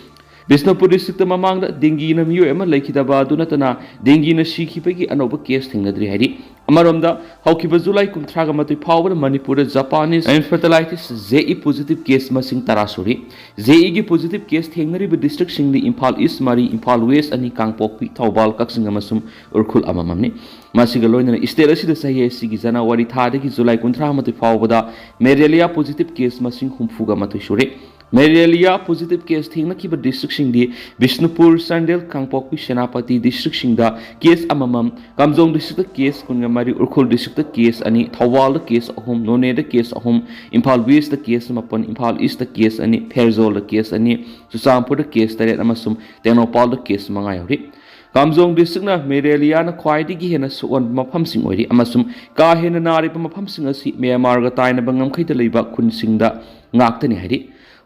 ꯕꯤꯁꯅꯨꯄꯨꯔ ꯗꯤꯁꯇ꯭ꯔꯤꯛꯇ ꯃꯃꯥꯡꯗ ꯗꯦꯡꯒꯤꯅ ꯃꯤꯑꯣꯏ ꯑꯃ ꯂꯩꯈꯤꯗꯕ ꯑꯗꯨ ꯅꯠꯇꯅ ꯗꯦꯡꯒꯤꯅ ꯁꯤꯈꯤꯕꯒꯤ ꯑꯅꯧꯕ ꯀꯦꯁ ꯊꯦꯡꯅꯗ꯭ꯔꯤ ꯍꯥꯏꯔꯤ꯫ ꯑꯃꯔꯣꯝꯗ, ꯍꯧꯈꯤꯕ ꯖꯨꯂꯥꯏ ꯀꯨꯟꯊ꯭ꯔꯥꯒ ꯃꯥꯊꯣꯏ ꯐꯥꯎꯕꯗ ꯃꯅꯤꯄꯨꯔꯗ Japanese ꯑꯦꯟꯐꯦꯂꯥꯏꯇꯤꯁ, J E, positive case ꯃꯁꯤꯡ ꯇꯔꯥ ꯁꯨꯔꯤ꯫ ꯖꯦ ꯏꯒꯤ ꯄꯣꯖꯤꯇꯤꯚ ꯀꯦꯁ ꯊꯦꯡꯅꯔꯤꯕ ꯗꯤꯁꯇ꯭ꯔꯤꯛꯁꯤꯡꯗꯤ ꯏꯝꯐꯥꯜ ꯏꯁ ꯃꯔꯤ, ꯏꯝꯐꯥꯜ ꯋꯦꯁ ꯑꯅꯤ, ꯀꯥꯡꯄꯣꯛꯄꯤ, ꯊꯧꯕꯥꯜ, ꯀꯛꯆꯤꯡ ꯑꯃꯁꯨꯡ ꯎꯈ꯭ꯔꯨꯜ ꯑꯃꯃꯝꯅꯤ꯫ ꯃꯁꯤꯒ ꯂꯣꯏꯅꯅ ꯁ꯭ꯇꯦꯠ ꯑꯁꯤꯗ ꯆꯍꯤ ꯑꯁꯤꯒꯤ ꯖꯅꯋꯥꯔꯤ ꯊꯥꯗꯒꯤ ꯖꯨꯂꯥꯏ ꯀꯨꯟꯊ꯭ꯔꯥ ꯃꯥꯊꯣꯏ ꯐꯥꯎꯕꯗ ꯃꯦꯂꯦꯔꯤꯌꯥ ꯄꯣꯖꯤꯇꯤꯚ ꯀꯦꯁ ꯃꯁꯤꯡ ꯍꯨꯝꯐꯨꯒ ꯃꯥꯊꯣꯏ ꯁꯨꯔꯦ꯫ ꯃꯦꯂꯦꯔꯤꯌꯥ ꯄꯣꯖꯤꯇꯤꯚ ꯀꯦꯁ ꯊꯦꯡꯅꯈꯤꯕ ꯗꯤꯁꯇ꯭ꯔꯤꯛꯁꯤꯡꯗꯤ ꯕꯤꯁꯅꯨꯄꯨꯔ, ꯆꯥꯟꯗꯦꯜ, ꯀꯥꯡꯄꯣꯛꯄꯤ, ꯁꯦꯅꯥꯄꯇꯤ ꯗꯤꯁꯇ꯭ꯔꯤꯛꯁꯤꯡꯗ ꯀꯦꯁ ꯑꯃꯃꯝ, ꯀꯥꯝꯖꯣꯡ ꯗꯤꯁꯇ꯭ꯔꯤꯛꯇ ꯀꯦꯁ ꯀꯨꯟꯒ ꯃꯔꯤ, ꯎꯈ꯭ꯔꯨꯜ ꯗꯤꯁꯇ꯭ꯔꯤꯛꯇ ꯀꯦꯁ ꯑꯅꯤ, ꯊꯧꯕꯥꯜꯗ ꯀꯦꯁ ꯑꯍꯨꯝ, ꯅꯣꯅꯦꯗ ꯀꯦꯁ ꯑꯍꯨꯝ, ꯏꯝꯐꯥꯜ ꯋꯦꯁꯇ ꯀꯦꯁ ꯃꯥꯄꯟ, ꯏꯝꯐꯥꯜ ꯏꯁꯇ ꯀꯦꯁ ꯑꯅꯤ, ꯐꯦꯔꯖꯣꯜꯗ ꯀꯦꯁ ꯑꯅꯤ, ꯆꯨꯔꯆꯥꯟꯄꯨꯔꯗ ꯀꯦꯁ ꯇꯔꯦꯠ ꯑꯃꯁꯨꯡ ꯇꯦꯡꯅꯧꯄꯥꯜꯗ ꯀꯦꯁ ꯃꯉꯥ ꯌꯥꯎꯔꯤ꯫ ꯀꯥꯝꯖꯣꯡ ꯗꯤꯁꯇ꯭ꯔꯤꯛꯅ ꯃꯦꯂꯦꯔꯤꯌꯥꯅ ꯈ꯭ꯋꯥꯏꯗꯒꯤ ꯍꯦꯟꯅ ꯁꯣꯛꯍꯟꯕ ꯃꯐꯝꯁꯤꯡ ꯑꯣꯏꯔꯤ ꯑꯃꯁꯨꯡ ꯀꯥ ꯍꯦꯟꯅ ꯅꯥꯔꯤꯕ ꯃꯐꯝꯁꯤꯡ ꯑꯁꯤ ꯃ꯭ꯌꯥꯟꯃꯥꯔꯒ ꯇꯥꯏꯅꯕ ꯉꯝꯈꯩꯗ ꯂꯩꯕ ꯈꯨꯟꯁꯤꯡꯗ ꯉꯥꯛꯇꯅꯤ ꯍꯥꯏꯔꯤ꯫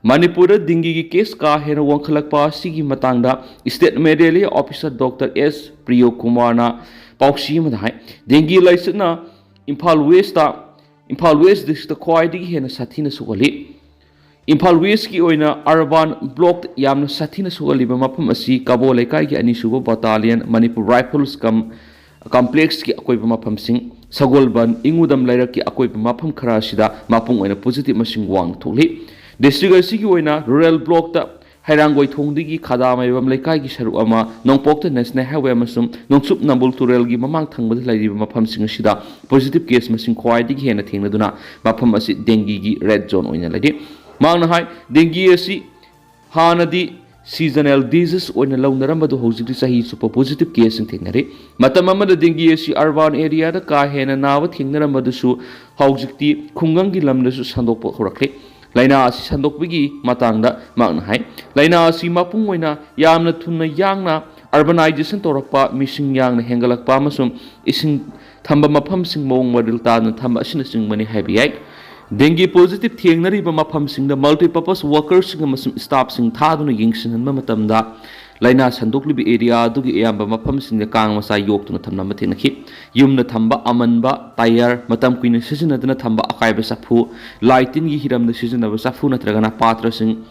ꯃꯅꯤꯄꯨꯔꯗ ꯗꯦꯡꯒꯤꯒꯤ ꯀꯦꯁ ꯀꯥ ꯍꯦꯟꯅ ꯋꯥꯡꯈꯠꯂꯛꯄ ꯑꯁꯤꯒꯤ ꯃꯇꯥꯡꯗ state malaria officer doctor S Priyo ꯀꯨꯃꯥꯔꯅ ꯄꯥꯎꯁꯤ ꯑꯃꯗ ꯍꯥꯏ, ꯗꯦꯡꯒꯤ ꯂꯥꯏꯆꯠꯅ Imphal west, Imphal west district ꯈ꯭ꯋꯥꯏꯗꯒꯤ ꯍꯦꯟꯅ ꯁꯥꯊꯤꯅ ꯁꯣꯛꯍꯜꯂꯤ꯫ ꯏꯝꯐꯥꯜ ꯋꯦꯁꯀꯤ ꯑꯣꯏꯅ ꯑꯔꯕꯥꯟ ꯕ꯭ꯂꯣꯛꯇ ꯌꯥꯝꯅ ꯁꯥꯊꯤꯅ ꯁꯣꯛꯍꯜꯂꯤꯕ ꯃꯐꯝ ꯑꯁꯤ ꯀꯕꯣ ꯂꯩꯀꯥꯏꯒꯤ ꯑꯅꯤꯁꯨꯕ ꯕꯇꯥꯂꯤꯌꯟ, ꯃꯅꯤꯄꯨꯔ ꯔꯥꯏꯐꯜꯁ ꯀꯝ-, ꯀꯝꯄ꯭ꯂꯦꯛꯁꯀꯤ ꯑꯀꯣꯏꯕ ꯃꯐꯝꯁꯤꯡ, ꯁꯒꯣꯜꯕꯟ, ꯏꯉꯨꯗꯝ ꯂꯩꯔꯛꯀꯤ ꯑꯀꯣꯏꯕ ꯃꯐꯝ ꯈꯔ ꯑꯁꯤꯗ ꯃꯄꯨꯡ ꯑꯣꯏꯅ ꯄꯣꯖꯤꯇꯤꯚ ꯃꯁꯤꯡ ꯋꯥꯡꯅ ꯊꯣꯛꯂꯤ꯫ ꯗꯤꯁꯇ꯭ꯔꯤꯛ ꯑꯁꯤꯒꯤ ꯑꯣꯏꯅ ꯔꯨꯔꯦꯜ ꯕ꯭ꯂꯣꯛꯇ ꯍꯩꯔꯥꯡꯒꯣꯏꯊꯣꯡꯗꯒꯤ ꯈꯥꯗꯥꯃꯥꯏꯕꯝ ꯂꯩꯀꯥꯏꯒꯤ ꯁꯔꯨꯛ ꯑꯃ, ꯅꯣꯡꯄꯣꯛꯇ ꯅꯦꯁꯅꯦꯜ ꯍꯥꯏꯋꯦ ꯑꯃꯁꯨꯡ ꯅꯣꯡꯆꯨꯞ ꯅꯝꯕꯨꯜ ꯇꯨꯔꯦꯜꯒꯤ ꯃꯃꯥꯡ ꯊꯪꯕꯗ ꯂꯩꯔꯤꯕ ꯃꯐꯝꯁꯤꯡ ꯑꯁꯤꯗ ꯄꯣꯖꯤꯇꯤꯚ ꯀꯦꯁ ꯃꯁꯤꯡ ꯈ꯭ꯋꯥꯏꯗꯒꯤ ꯍꯦꯟꯅ ꯊꯦꯡꯅꯗꯨꯅ ꯃꯐꯝ ꯑꯁꯤ ꯗꯦꯡꯒꯤꯒꯤ ꯔꯦꯗ ꯖꯣꯟ ꯑꯣꯏꯅ ꯂꯩꯔꯤ꯫ ꯃꯍꯥꯛꯅ ꯍꯥꯏ, ꯗꯦꯡꯒꯤ ꯑꯁꯤ ꯍꯥꯟꯅꯗꯤ ꯁꯤꯖꯅꯦꯜ ꯗꯤꯖꯤꯁ ꯑꯣꯏꯅ ꯂꯧꯅꯔꯝꯕꯗꯨ ꯍꯧꯖꯤꯛꯇꯤ ꯆꯍꯤ ꯆꯨꯞꯄ ꯄꯣꯖꯤꯇꯤꯚ ꯀꯦꯁꯁꯤꯡ ꯊꯦꯡꯅꯔꯤ꯫ ꯃꯇꯝ ꯑꯃꯗ ꯗꯦꯡꯒꯤ ꯑꯁꯤ ꯑꯔꯕꯥꯟ ꯑꯦꯔꯤꯌꯥꯗ ꯀꯥ ꯍꯦꯟꯅ ꯅꯥꯕ ꯊꯦꯡꯅꯔꯝꯕꯗꯨꯁꯨ ꯍꯧꯖꯤꯛꯇꯤ ꯈꯨꯡꯒꯪꯒꯤ ꯂꯝꯗꯁꯨ ꯁꯟꯗꯣꯛꯄ ꯍꯧꯔꯛꯂꯦ꯫ ꯂꯥꯏꯅꯥ ꯑꯁꯤ ꯁꯟꯗꯣꯛꯄꯒꯤ ꯃꯇꯥꯡꯗ ꯃꯍꯥꯛꯅ ꯍꯥꯏ, ꯂꯥꯏꯅꯥ ꯑꯁꯤ ꯃꯄꯨꯡ ꯑꯣꯏꯅ ꯌꯥꯝꯅ ꯊꯨꯅ ꯌꯥꯡꯅ, ꯑꯔꯕꯅꯥꯏꯖꯦꯁꯟ ꯇꯧꯔꯛꯄ, ꯃꯤꯁꯤꯡ ꯌꯥꯡꯅ ꯍꯦꯟꯒꯠꯂꯛꯄ ꯑꯃꯁꯨꯡ ꯏꯁꯤꯡ ꯊꯝꯕ ꯃꯐꯝꯁꯤꯡ ꯃꯑꯣꯡ ꯃꯔꯤꯜ ꯇꯥꯗꯅ ꯊꯝꯕ ꯑꯁꯤꯅꯆꯤꯡꯕꯅꯤ ꯍꯥꯏꯕ ꯌꯥꯏ꯫ ꯗꯦꯡꯒꯤ ꯄꯣꯖꯤꯇꯤꯚ ꯊꯦꯡꯅꯔꯤꯕ ꯃꯐꯝꯁꯤꯡꯗ ꯃꯜꯇꯤꯄꯔꯄꯁ ꯋꯥꯀꯔꯁꯤꯡ ꯑꯃꯁꯨꯡ ꯁ꯭ꯇꯥꯐꯁꯤꯡ ꯊꯥꯗꯨꯅ ꯌꯦꯡꯁꯤꯟꯍꯟꯕ ꯃꯇꯝꯗ ꯂꯥꯏꯅꯥ ꯁꯟꯗꯣꯛꯂꯤꯕ ꯑꯦꯔꯤꯌꯥ ꯑꯗꯨꯒꯤ ꯑꯌꯥꯝꯕ ꯃꯐꯝꯁꯤꯡꯗ ꯀꯥꯡ ꯃꯆꯥ ꯌꯣꯛꯇꯨꯅ ꯊꯝꯅꯕ ꯊꯦꯡꯅꯈꯤ꯫ ꯌꯨꯝꯗ ꯊꯝꯕ ꯑꯃꯟꯕ, ꯇꯥꯌꯔ, ꯃꯇꯝ ꯀꯨꯏꯅ ꯁꯤꯖꯤꯟꯅꯗꯅ ꯊꯝꯕ ꯑꯀꯥꯏꯕ ꯆꯐꯨ, ꯂꯥꯏ ꯇꯤꯟꯒꯤ ꯍꯤꯔꯝꯗ ꯁꯤꯖꯤꯟꯅꯕ ꯆꯐꯨ ꯅꯠꯇ꯭ꯔꯒꯅ ꯄꯥꯇ꯭ꯔꯁꯤꯡ,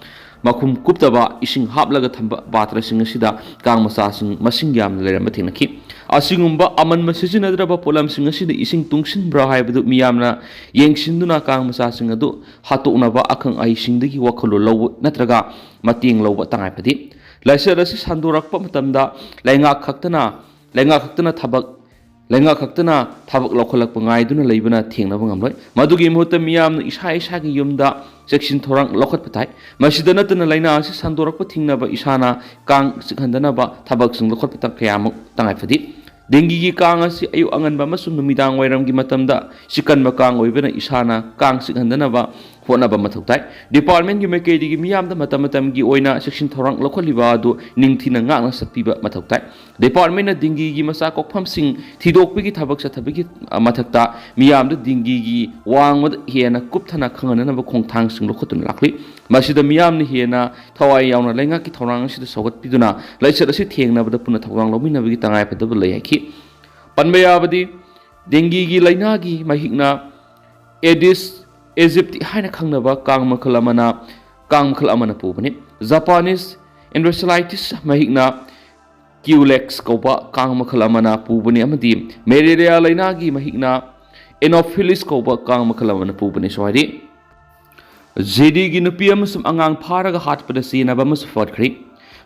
ꯃꯈꯨꯝ ꯀꯨꯞꯇꯕ ꯏꯁꯤꯡ ꯍꯥꯞꯂꯒ ꯊꯝꯕ ꯄꯥꯇ꯭ꯔꯁꯤꯡ ꯑꯁꯤꯗ ꯀꯥꯡ ꯃꯆꯥꯁꯤꯡ ꯃꯁꯤꯡ ꯌꯥꯝꯅ ꯂꯩꯔꯝꯕ ꯊꯦꯡꯅꯈꯤ꯫ ꯑꯁꯤꯒꯨꯝꯕ ꯑꯃꯟꯕ ꯁꯤꯖꯤꯟꯅꯗ꯭ꯔꯕ ꯄꯣꯠꯂꯝꯁꯤꯡ ꯑꯁꯤꯗ ꯏꯁꯤꯡ ꯇꯨꯡꯁꯤꯟꯕ꯭ꯔꯥ ꯍꯥꯏꯕꯗꯨ ꯃꯤꯌꯥꯝꯅ ꯌꯦꯡꯁꯤꯟꯗꯨꯅ ꯀꯥꯡ ꯃꯆꯥꯁꯤꯡ ꯑꯗꯨ ꯍꯥꯠꯇꯣꯛꯅꯕ ꯑꯈꯪ ꯑꯍꯩꯁꯤꯡꯗꯒꯤ ꯋꯥꯈꯜꯂꯣꯟ ꯂꯧꯕ ꯅꯠꯇ꯭ꯔꯒ ꯃꯇꯦꯡ ꯂꯧꯕ ꯇꯉꯥꯏ ꯐꯗꯦ꯫ ꯂꯥꯏꯆꯠ ꯑꯁꯤ ꯁꯟꯗꯣꯔꯛꯄ ꯃꯇꯝꯗ ꯂꯩꯉꯥꯛ ꯈꯛꯇꯅ, ꯂꯩꯉꯥꯛ ꯈꯛꯇꯅ ꯊꯕꯛ, ꯂꯩꯉꯥꯛ ꯈꯛꯇꯅ ꯊꯕꯛ ꯂꯧꯈꯠꯂꯛꯄ ꯉꯥꯏꯗꯨꯅ ꯂꯩꯕꯅ ꯊꯦꯡꯅꯕ ꯉꯝꯂꯣꯏ꯫ ꯃꯗꯨꯒꯤ ꯃꯍꯨꯠꯇ ꯃꯤꯌꯥꯝꯅ ꯏꯁꯥ ꯏꯁꯥꯒꯤ ꯌꯨꯝꯗ ꯆꯦꯛꯁꯤꯟ ꯊꯧꯔꯥꯡ ꯂꯧꯈꯠꯄ ꯊꯥꯏ꯫ ꯃꯁꯤꯗ ꯅꯠꯇꯅ ꯂꯥꯏꯅꯥ ꯑꯁꯤ ꯁꯟꯗꯣꯔꯛꯄ ꯊꯤꯡꯅꯕ ꯏꯁꯥꯅ ꯀꯥꯡ ꯆꯤꯛꯍꯟꯗꯅꯕ ꯊꯕꯛꯁꯤꯡ ꯂꯧꯈꯠꯄ ꯀꯌꯥꯃꯨꯛ ꯇꯉꯥꯏ ꯐꯗꯦ꯫ ꯗꯦꯡꯒꯤꯒꯤ ꯀꯥꯡ ꯑꯁꯤ ꯑꯌꯨꯛ ꯑꯉꯟꯕ ꯑꯃꯁꯨꯡ ꯅꯨꯃꯤꯗꯥꯡ ꯋꯥꯏꯔꯝꯒꯤ ꯃꯇꯝꯗ ꯆꯤꯛꯀꯟꯕ ꯀꯥꯡ ꯑꯣꯏꯕꯅ ꯏꯁꯥꯅ ꯀꯥꯡ ꯆꯤꯛꯍꯟꯗꯅꯕ ꯍꯣꯠꯅꯕ ꯃꯊꯧ ꯇꯥꯏ꯫ ꯗꯤꯄꯥꯔꯠꯃꯦꯟꯒꯤ ꯃꯥꯏꯀꯩꯗꯒꯤ ꯃꯤꯌꯥꯝꯗ ꯃꯇꯝ ꯃꯇꯝꯒꯤ ꯑꯣꯏꯅ ꯆꯦꯛꯁꯤꯟ ꯊꯧꯔꯥꯡ ꯂꯧꯈꯠꯂꯤꯕ ꯑꯗꯨ ꯅꯤꯡꯊꯤꯅ ꯉꯥꯛꯅ ꯆꯠꯄꯤꯕ ꯃꯊꯧ ꯇꯥꯏ꯫ ꯗꯤꯄꯥꯔꯠꯃꯦꯟꯅ ꯗꯦꯡꯒꯤꯒꯤ ꯃꯆꯥ ꯀꯣꯛꯐꯝꯁꯤꯡ ꯊꯤꯗꯣꯛꯄꯒꯤ ꯊꯕꯛ ꯆꯠꯊꯕꯒꯤ ꯃꯊꯛꯇ ꯃꯤꯌꯥꯝꯗ ꯗꯦꯡꯒꯤꯒꯤ ꯋꯥꯡꯃꯗ ꯍꯦꯟꯅ ꯀꯨꯞꯊꯅ ꯈꯪꯍꯟꯅꯅꯕ ꯈꯣꯡꯊꯥꯡꯁꯤꯡ ꯂꯧꯈꯠꯇꯨꯅ ꯂꯥꯛꯂꯤ꯫ ꯃꯁꯤꯗ ꯃꯤꯌꯥꯝꯅ ꯍꯦꯟꯅ ꯊꯋꯥꯏ ꯌꯥꯎꯅ ꯂꯩꯉꯥꯛꯀꯤ ꯊꯧꯔꯥꯡ ꯑꯁꯤꯗ ꯁꯧꯒꯠꯄꯤꯗꯨꯅ ꯂꯥꯏꯆꯠ ꯑꯁꯤ ꯊꯦꯡꯅꯕꯗ ꯄꯨꯟꯅ ꯊꯧꯗꯥꯡ ꯂꯧꯃꯤꯟꯅꯕꯒꯤ ꯇꯉꯥꯏꯐꯗꯕ ꯂꯩ ꯍꯥꯏꯈꯤ꯫ ꯄꯟꯕ ꯌꯥꯕꯗꯤ, ꯗꯦꯡꯒꯤꯒꯤ ꯂꯥꯏꯅꯥꯒꯤ ꯃꯍꯤꯛꯅ ꯑꯦꯗꯤꯁ ꯑꯦꯖꯤꯞꯇꯤ ꯍꯥꯏꯅ ꯈꯪꯅꯕ ꯀꯥꯡ ꯃꯈꯜ ꯑꯃꯅ ꯀꯥꯡ ꯃꯈꯜ ꯑꯃꯅ ꯄꯨꯕꯅꯤ꯫ ꯖꯄꯥꯅꯤꯁ ꯏꯟꯗꯣꯁꯥꯏꯂꯥꯏꯇꯤꯁ ꯃꯍꯤꯛꯅ ꯀ꯭ꯌꯨꯂꯦꯛꯁ ꯀꯧꯕ ꯀꯥꯡ ꯃꯈꯜ ꯑꯃꯅ ꯄꯨꯕꯅꯤ ꯑꯃꯗꯤ ꯃꯦꯂꯦꯔꯤꯌꯥ ꯂꯥꯏꯅꯥꯒꯤ ꯃꯍꯤꯛꯅ ꯑꯦꯅꯣꯐꯤꯂꯤꯁ ꯀꯧꯕ ꯀꯥꯡ ꯃꯈꯜ ꯑꯃꯅ ꯄꯨꯕꯅꯤ ꯁꯨ ꯍꯥꯏꯔꯤ꯫ ꯖꯤꯔꯤꯒꯤ ꯅꯨꯄꯤ ꯑꯃꯁꯨꯡ ꯑꯉꯥꯡ ꯐꯥꯔꯒ ꯍꯥꯠꯄꯗ ꯆꯦꯟꯅꯕ ꯑꯃꯁꯨ ꯐꯒꯠꯈ꯭ꯔꯦ꯫